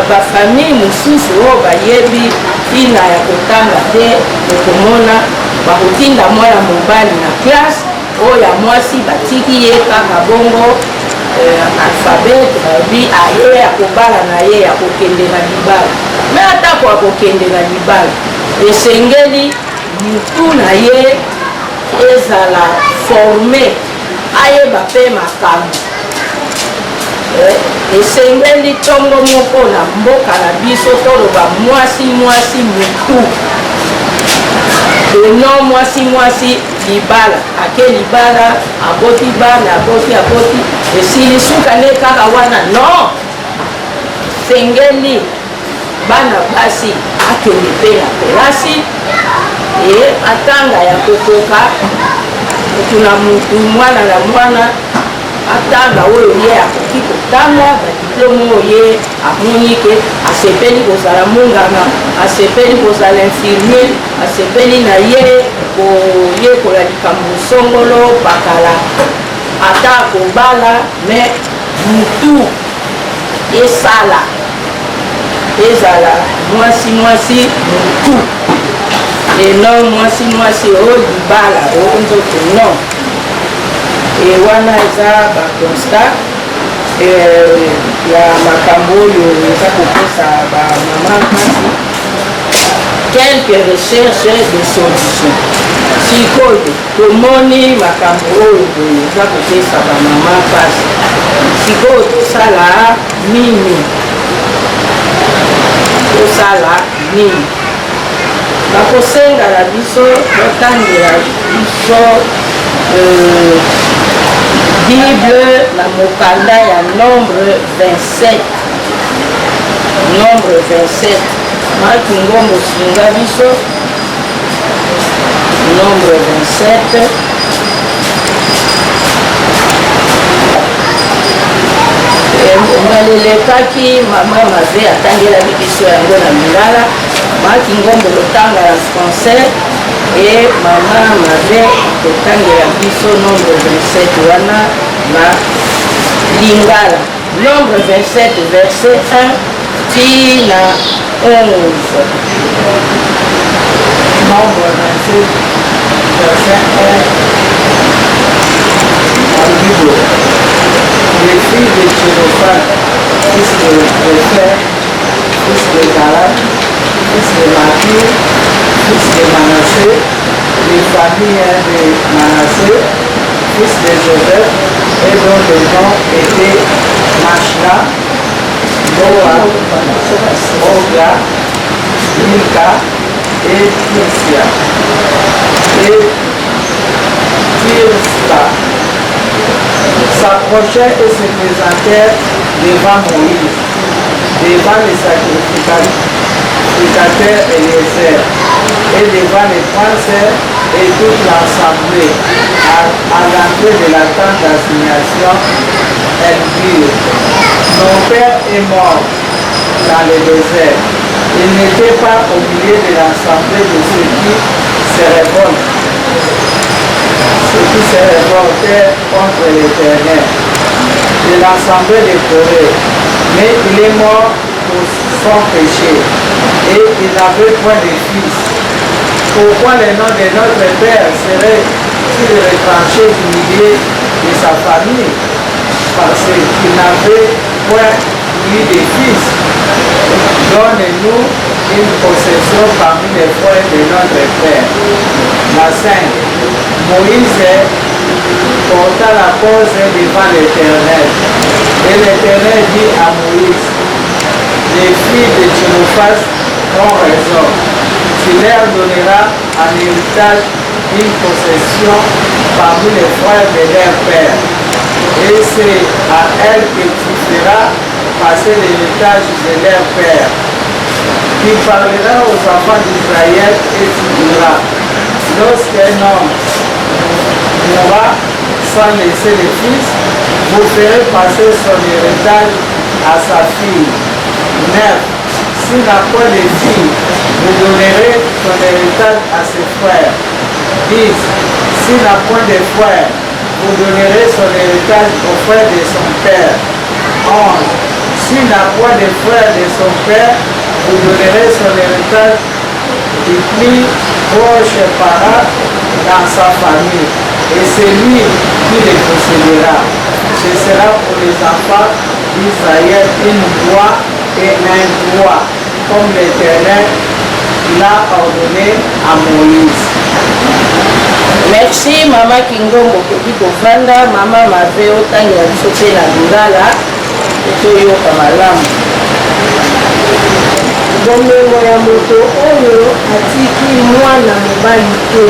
bafamille mosusu oyo bayebi ntina ya kotanga te, okomona bakotinda mwana mobali na classe, oyo ya mwasi batiki ye kaka bongo, alphabète. Balobi aye akobala na ye, akokende na libala. Me atako akokende na libala, esengeli mutu na ye ezala formé, ayeba mpe makambo. Esengeli ntongo moko na mboka na biso toloba mwasi mwasi mutu, eno mwasi mwasi libala, ake libala, aboti bana, aboti, aboti, esili, suka nde kaka wana. Non, sengeli bana basi akende mpe na kelasi e atanga ya kokoka. Mutu na mutu, mwana na mwana atanga oyo ye akoki kotanga, badiplome oyo ye amoni ke asepeli kozala monganga, asepeli kozala infirmier, asepeli na ye koyekola likambo songolo pakala. Ata akobala, me mutu esala ezala mwasi mwasi mutu, eno mwasi mwasi o libala o nzoto, non. E wana eza baconstat ya makambo oyo eza kopesa bamama mpasi. Quelques recherches de solution. Sikoyo tomoni makambo oyo boye eza kopesa bamama mpasi, sikoyo tosala nini? Tosala nini? Bakosenga na biso totangela biso Bible na mokanda ya Nombre 27, Nombre 27. Maki Ngombo, sunga biso, Nombre 27. Mbala elekaki mama Mave atangelaki biso yango na lingala. Maki Ngombo kotanga na français. E mama Mabe akotangela biso nombre 27 wana na lingala. Nombre 27 verset 1 ti na 11. Nombre 27 verset 1 alobi boye: Les filles de Tselophchad, fils de Hépher, fils de Galaad, fils de Makir, fils de Manassé, des familles de Manassé, fils de Joseph, et dont les noms étaient Machla, Noa, Hogla, Milka et Tirsia. Et Tirsa s'approchèrent et se présentèrent devant Moïse, devant les sacrificateurs Éléazar, et devant les princes et toute l'assemblée, à l'entrée de la tente d'assignation. Elles dirent: Mon père est mort dans le désert. Il n'était pas au milieu de l'assemblée de ceux qui se révoltent, ceux qui se révoltèrent contre l'Éternel, de l'assemblée de Corée, mais il est mort pour son péché, et il n'avait point de fils. Pourquoi le nom de notre père serait-il retranché du milieu de sa famille? Parce qu'il n'avait point eu de fils. Donne-nous une possession parmi les frères de notre père. La 5. Moïse porta la cause devant l'Éternel. Et l'Éternel dit à Moïse: Les filles de Tselophchad ont raison. Tu leur donneras en héritage une possession parmi les frères de leur père. Et c'est à elles que tu feras passer l'héritage de leur père. Tu parleras aux enfants d'Israël et tu diras: Lorsqu'un homme mourra sans laisser de fils, vous ferez passer son héritage à sa fille. 9. S'il n'a point de fille, vous donnerez son héritage à ses frères. 10. S'il n'a point de frères, vous donnerez son héritage aux frères de son père. 11. S'il n'a point de frères de son père, vous donnerez son héritage du plus proche parent dans sa famille, et c'est lui qui le possédera. Ce sera pour les enfants d'Israël une loi et un droit, comme l'Éternel l'a ordonné à Moïse. Merci mama Kingombo. Okoki kovanda. Mama Mave, otangela biso mpe na lingala, toyoka malamu. Bomengo ya moto oyo atiki mwana mobali te.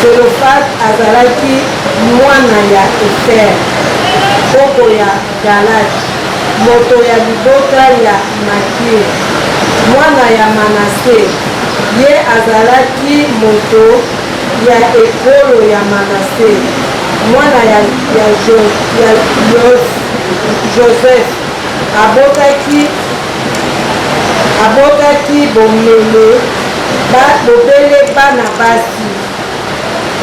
Selofat azalaki mwana ya Efer, koko ya Galad, moto ya libota ya Makir, mwana ya Manase. Ye azalaki moto ya ekolo ya Manase, mwana ya Joseph. Abotaki bobele bana basi.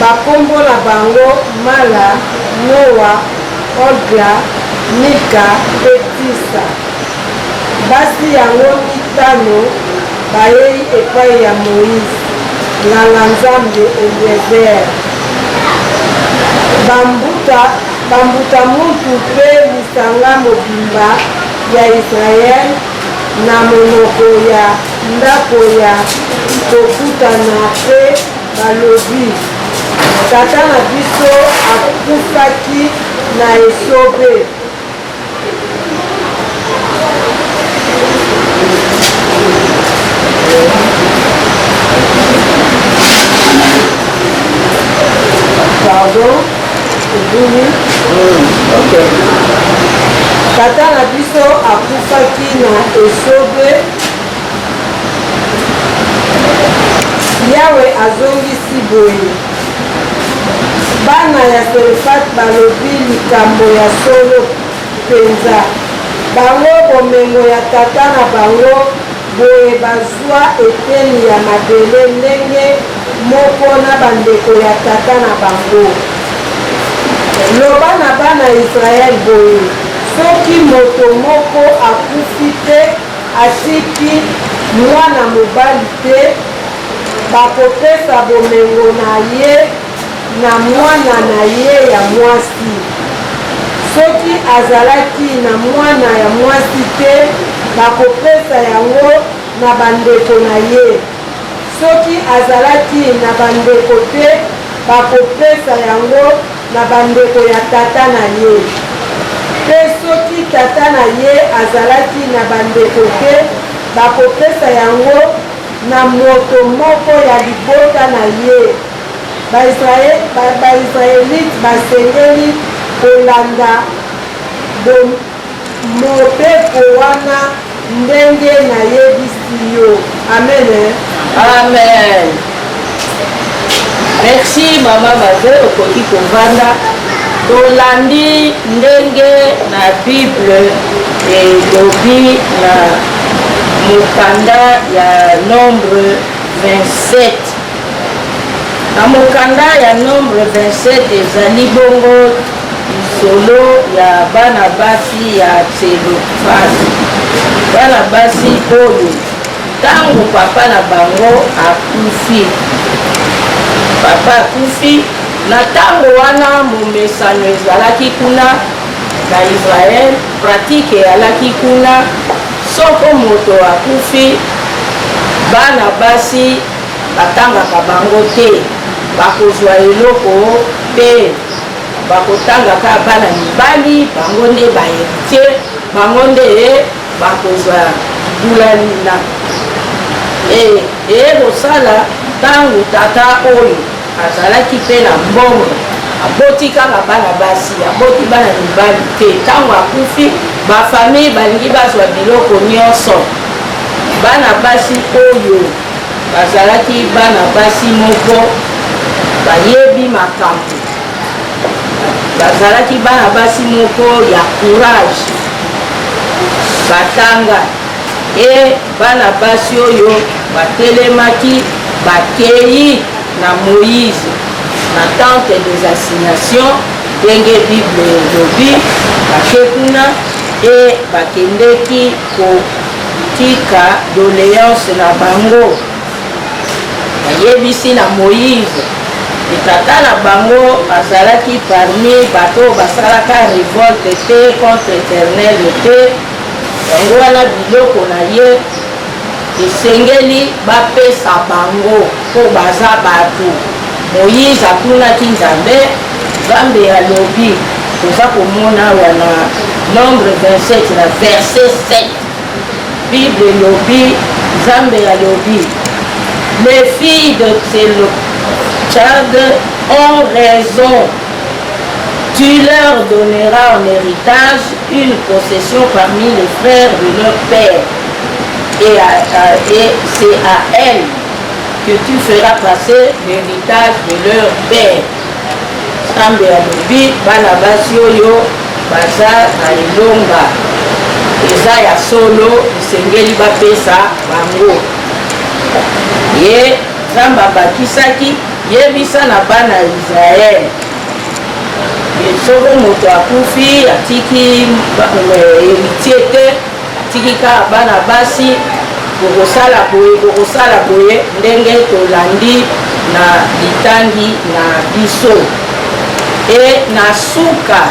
Bakombo na bango: Mala, Noa, Olga, Mika mpe Tisa. Basi yango mitano bayei epai ya Moïse, nganga Nzambe Eliezer, bambuta mutu mpe lisanga mobimba ya Israele na monoko ya ndako ya kokutana, mpe balobi: Tata na biso akufaki na esobe. Pardon, ebuni. Ok. Tata na biso akufaki na esobe. Yawe azongisi boye: Bana ya Selofat balobi likambo ya solo mpenza. Bango, bomengo ya tata na bango. Boye bazwa eteni ya mabele ndenge moko na bandeko ya tata na bango. Loba na bana ya Israel boye, Soki moto moko akufi mpe atiki mwana mobali te, bakopesa bomengo na ye na mwana na ye ya mwasi. Soki azalaki na mwana ya mwasi te, bakopesa yango na bandeko na ye. Soki azalaki na bandeko te, bakopesa yango na bandeko ya tata na ye. Mpe soki tata na ye azalaki na bandeko te, bakopesa yango na moto moko ya libota na ye. Ba-Israelite basengeli kolanda mobeko wana ndenge nayebisi yo. Amen. Amen. Merci mama Baze, okoki kovanda. Tolandi ndenge na Bible elobi na mokanda ya Nombre 27. Na mokanda ya Nombre 27 ezali bongo lisolo ya bana basi ya Tselofase. Bana basi oyo ntango papa na bango akufi, papa akufi na ntango wana momesano ezalaki kuna na Israël, pratique eyalaki kuna, soko moto akufi bana basi batangaka bango te, bakozwa eloko te, bakotanga kaka bana mibali, bango nde ba héritier, bango nde bakozwa bulalina. E eye kosala ntango tata oyo azalaki mpe na mbongo, aboti kaka bana basi, aboti bana mibali te. Ntango akufi, bafamille balingi bazwa biloko nyonso. Bana basi oyo bazalaki bana basi moko bayebi makambo, bazalaki bana basi moko ya courage, batanga. E bana basi oyo batelemaki, bakei na Moïse na tente des assignations, ndenge Bible elobi, bake kuna e bakendeki kotika doleance na bango. Bayebisi na Moïse e tata na bango azalaki parmi bato oyo basalaka revolte te contre Eternel te, yango wana biloko na ye esengeli bapesa bango mpo baza bato. Moïse atunaki Nzambe, Nzambe alobi, toza komona awa na Nombre 27 na verset 7, Bible elobi, Nzambe alobi, les filles de Tselophchad ont raison, tu leur donneras en héritage une possession parmi les frères de leur père, et, et c'est à elles que tu feras passer l'héritage de leur père. Nzambe alobi bana basi oyo baza na elonga, eza ya solo, esengeli bapesa bango. Ye Nzambe abakisaki, yebisa na bana ya Israele, soko moto akufi atiki héritier te, atiki kaka bana basi, bokosala boye, bokosala boye, ndenge tolandi na litangi na biso. E na suka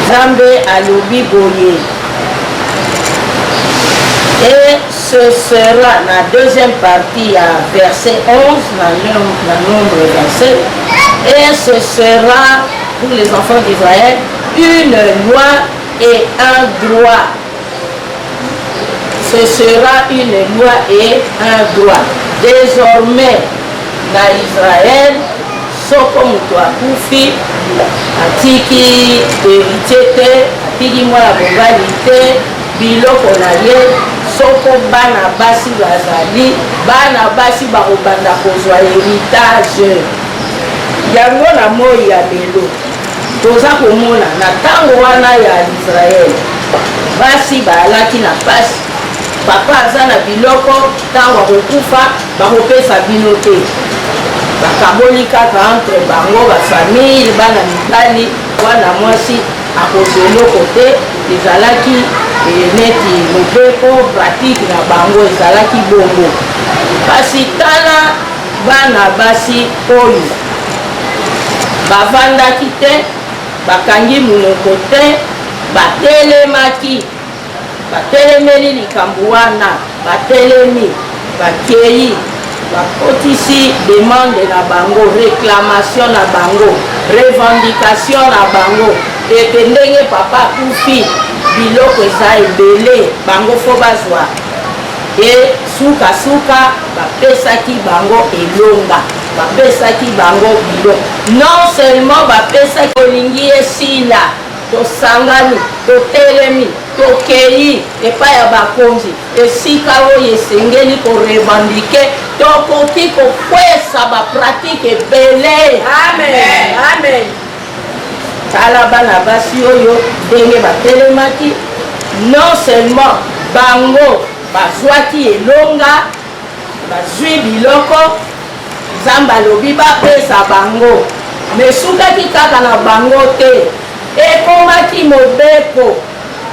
Nzambe alobi boye, et ce sera na deuxième partie ya verset 11 na, na Nombre 27, et ce sera pour les enfants d'Israël une loi et un droit. Ce sera une loi et un droit. Désormais, na Israël, soko moto akufi, atiki héritier te, atiki mwana mobali te, biloko na ye, soko bana basi bazali, bana basi bakobanda kozwa héritage. Yango na moi ya lelo toza komona na ntango wana ya Israël, basi baalaki na pasi. Papa aza na biloko, ntango akokufa bakopesa bino te. Bakaboli kaka entre bango bafamille, bana mibali, wana mwasi akozwa eloko te. Ezalaki eh, neti mobeko pratique na bango ezalaki bongo. Kasi tala bana basi oyo bavandaki te, bakangi monoko te, batelemaki, batelemeli likambo wana, batelemi, bakei, bakotisi demande na bango, reclamation na bango, revendication na bango, ete ndenge papa akufi, biloko eza ebele, bango fo bazwa. E suka suka bapesaki bango elonga, bapesaki bango biloko. Non seulement bapesaki, olingi esila, tosangani, totelemi, tokei epai ya bakonzi, esika oyo esengeli korevendiquer, tokoki kokwesa bapratike ebele. Amen. Amen. Tala bana basi oyo ndenge batelemaki, non seulement bango bazwaki elonga, bazwi biloko, Nzambe alobi bapesa bango, mais esukaki kaka na bango te, ekomaki mobeko,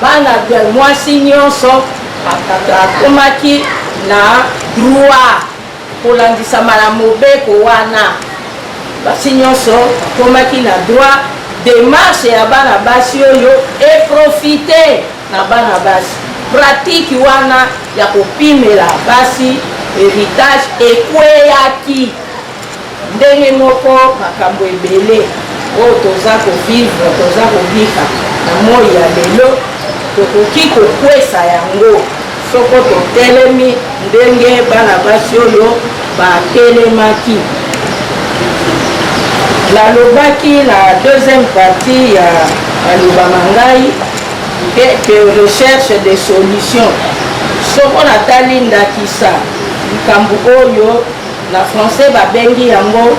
bana mwasi nyonso akomaki na droit kolandisama na mobeko wana. Basi nyonso bakomaki na droit. Demarche ya bana basi oyo eprofite na bana basi, pratique wana ya kopimela basi heritage ekweyaki. Ndenge moko makambo ebele oyo toza kovivre, toza kobika na moi ya lelo, tokoki kokwesa yango soko totelemi ndenge bana basi oyo batelemaki. Nalobaki na deuxième partie ya maloba ma ngai ke recherche de solution. Soko natali ndakisa likambo oyo na français babengi yango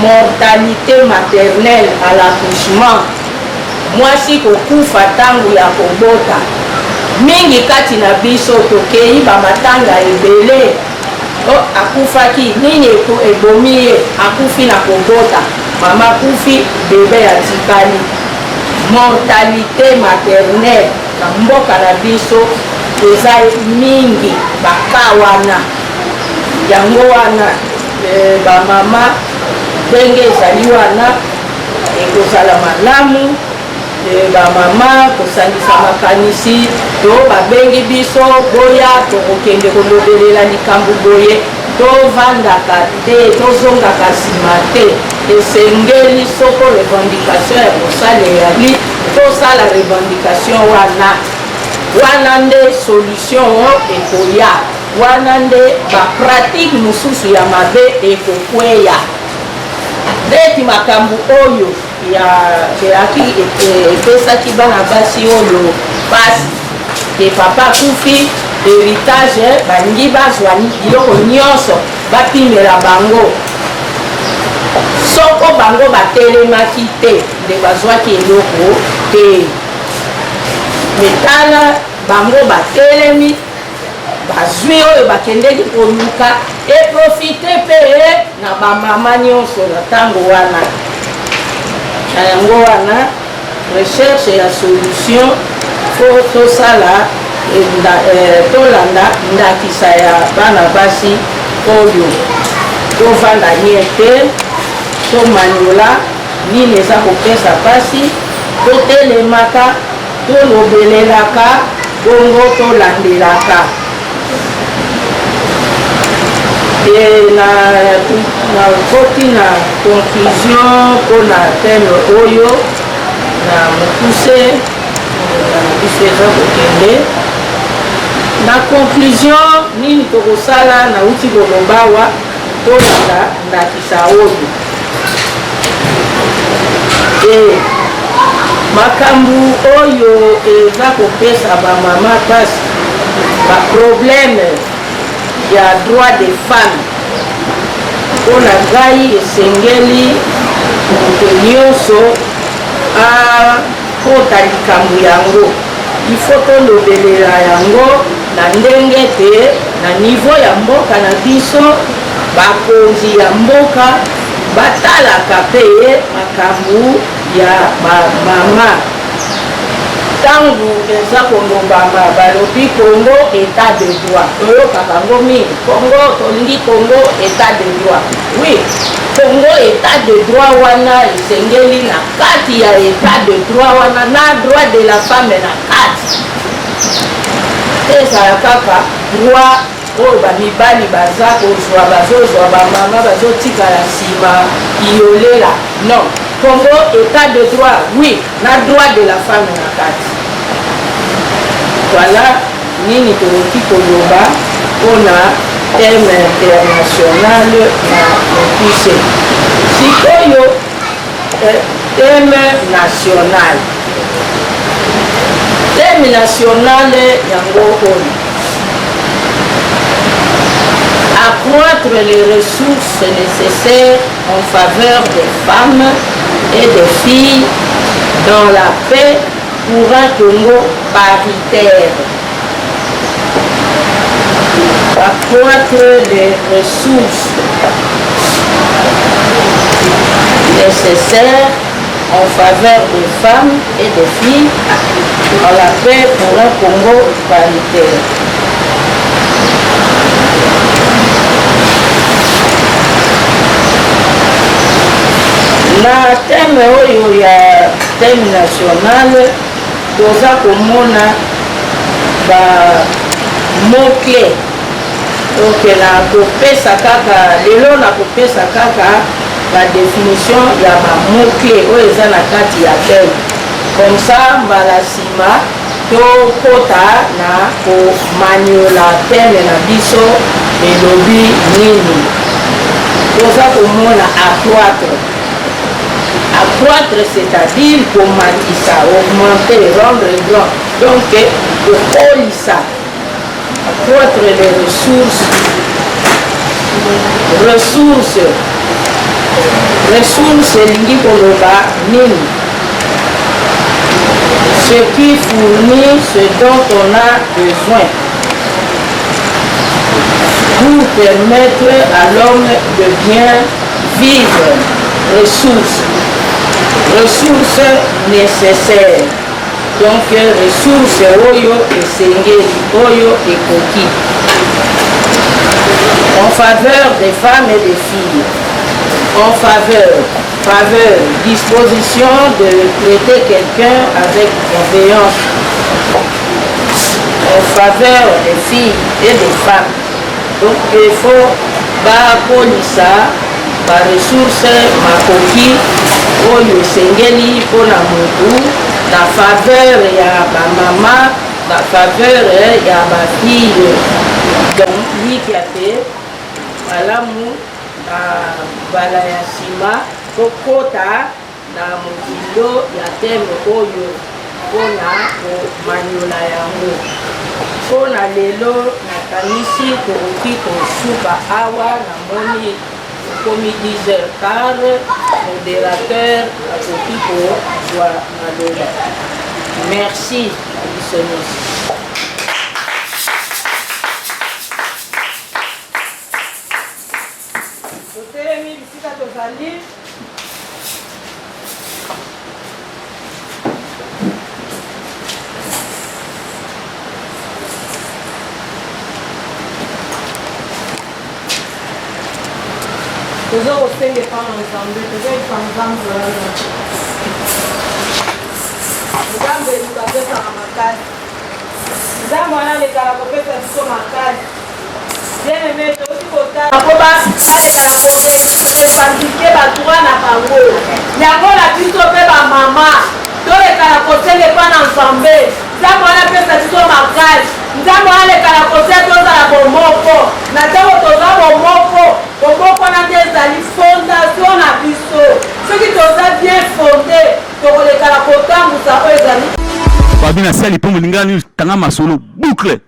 mortalité maternelle à l'accouchement, mwasi kokufa ntango ya kobota. Mingi kati na biso tokei bamatanga ebele, o akufaki nini, ebomi ye, akufi na kobota, mama akufi, bebe atikali. Mortalité maternelle na mboka na biso eza mingi, baka wana. Yango wana e, bamama ndenge ezali wana, ekozala malamu e, bamama kosangisa makanisi to babengi biso boya tokokende kolobelela likambo boye, tovandaka te, tozongaka nsima te. Esengeli soko revendication ya kosala eyali, tosala revendication wana. Wana nde solution ekoya, wana nde bapratike mosusu ya mabe ekokweya, neti makambo oyo ya eyaki epesaki bana basi oyo pasi ke papa akufi, heritage balingi bazwa biloko nyonso, bapimela bango. Soko bango batelemaki te, nde bazwaki eloko te. Me tala bango batelemi, bazwi oyo bakendeki koluka, eprofite mpe na bamama nyonso na ntango wana. Na yango wana recherche ya solution fo tosala, tolanda ndakisa ya bana basi oyo, tovanda nie te, tomanyola nini eza kopesa mpasi, totelemaka, tolobelelaka, bongo tolandelaka. E na nakoti na conclusion mpona thème oyo na mokuse na biso eza kokende na conclusion. Nini tokosala? Nauti koloba awa, tolanda ndakisa oyo. E makambo oyo eza kopesa bamama mpasi, baproblème ya droit des femmes, mpo na ngai esengeli moto nyonso akota likambo yango, il faut tolobelela yango. na ndenge te na niveau ya mboka na biso bakonzi ya mboka batalaka mpe makambo ya bamama. Ntango eza kolobama balobi Congo etat de droit, toyokaka yango mingi, Congo tolingi Congo etat de droit. Oui, Congo etat de droit wana esengeli na kati ya etat de droit wana na droit de la femme na kati, ezala kaka droit oyo bamibali baza kozwa, bazozwa bamama bazotikala nsima iyolela. Non, Congo etat de droit, oui, na droit de la femme na kati. Voilà nini tokoki koloba mpona thème international na mokuse. Sikoyo thème national, thème national yango oyo: accroître les ressources nécessaires en faveur des femmes et des filles dans la paix pour un Congo paritaire. Accroître les ressources nécessaires en faveur des femmes et des filles dans la paix pour un Congo paritaire. Na thème oyo ya thème national, toza komona ba mots clés. Donc na kopesa kaka lelo, na kopesa kaka ba définition ya ba mots clés oyo eza na kati ya thème, comme ça mbala nsima tokota na komaniola thème na biso elobi nini. Toza komona accroître. Accroître, c'est-à-dire komatisa, augmenter, rendre grand, donc kokolisa. Accroître les ressources, ressources, ressources elingi koloba nini? Ce qui fournit ce dont on a besoin pour permettre à l'homme de bien vivre. Ressources, ressources nécessaires, donc ressources oyo esengeli, oyo ekoki. En faveur des femmes et des filles, en faveur, faveur, disposition de traiter quelqu'un avec bienveillance. En faveur des filles et des femmes, donc il faut bakolisa baressource, makoki oyo esengeli mpona motu, na faveur ya bamama, na faveur ya bafille. Donc likia te malamu na mbala ya nsima tokota na mozindo ya thème oyo mpona komanyola yango. Mpona lelo, nakanisi tokoki kosuka awa. Namoni okomi 10 heures quart. Modérateur akoki kozwa maloba. Merci na biso nyonso. Totelemi bisika tozali. Toza kosenga epa na Nzambe, tozoyebisa Nzambe wana. Nzambe eluka apesaka makasi. Nzambe wana alekaka kopesa biso makasi. Bien aimé, toyoti kotala po balekaka korevendiquer badroit na bango. Yango na biso mpe bamama tolekaka kosenga epa na Nzambe. Nzambe wana apesa biso makasi. Nzambe wana alekaka kosia tozala bomoko. Na ntango toza bomoko, bomoko wana nde ezali fondation na biso. Soki toza bien fondé, tokolekaka kotambusa oyo ezali. Babi na sali mpo molingani tanga masolo boucle.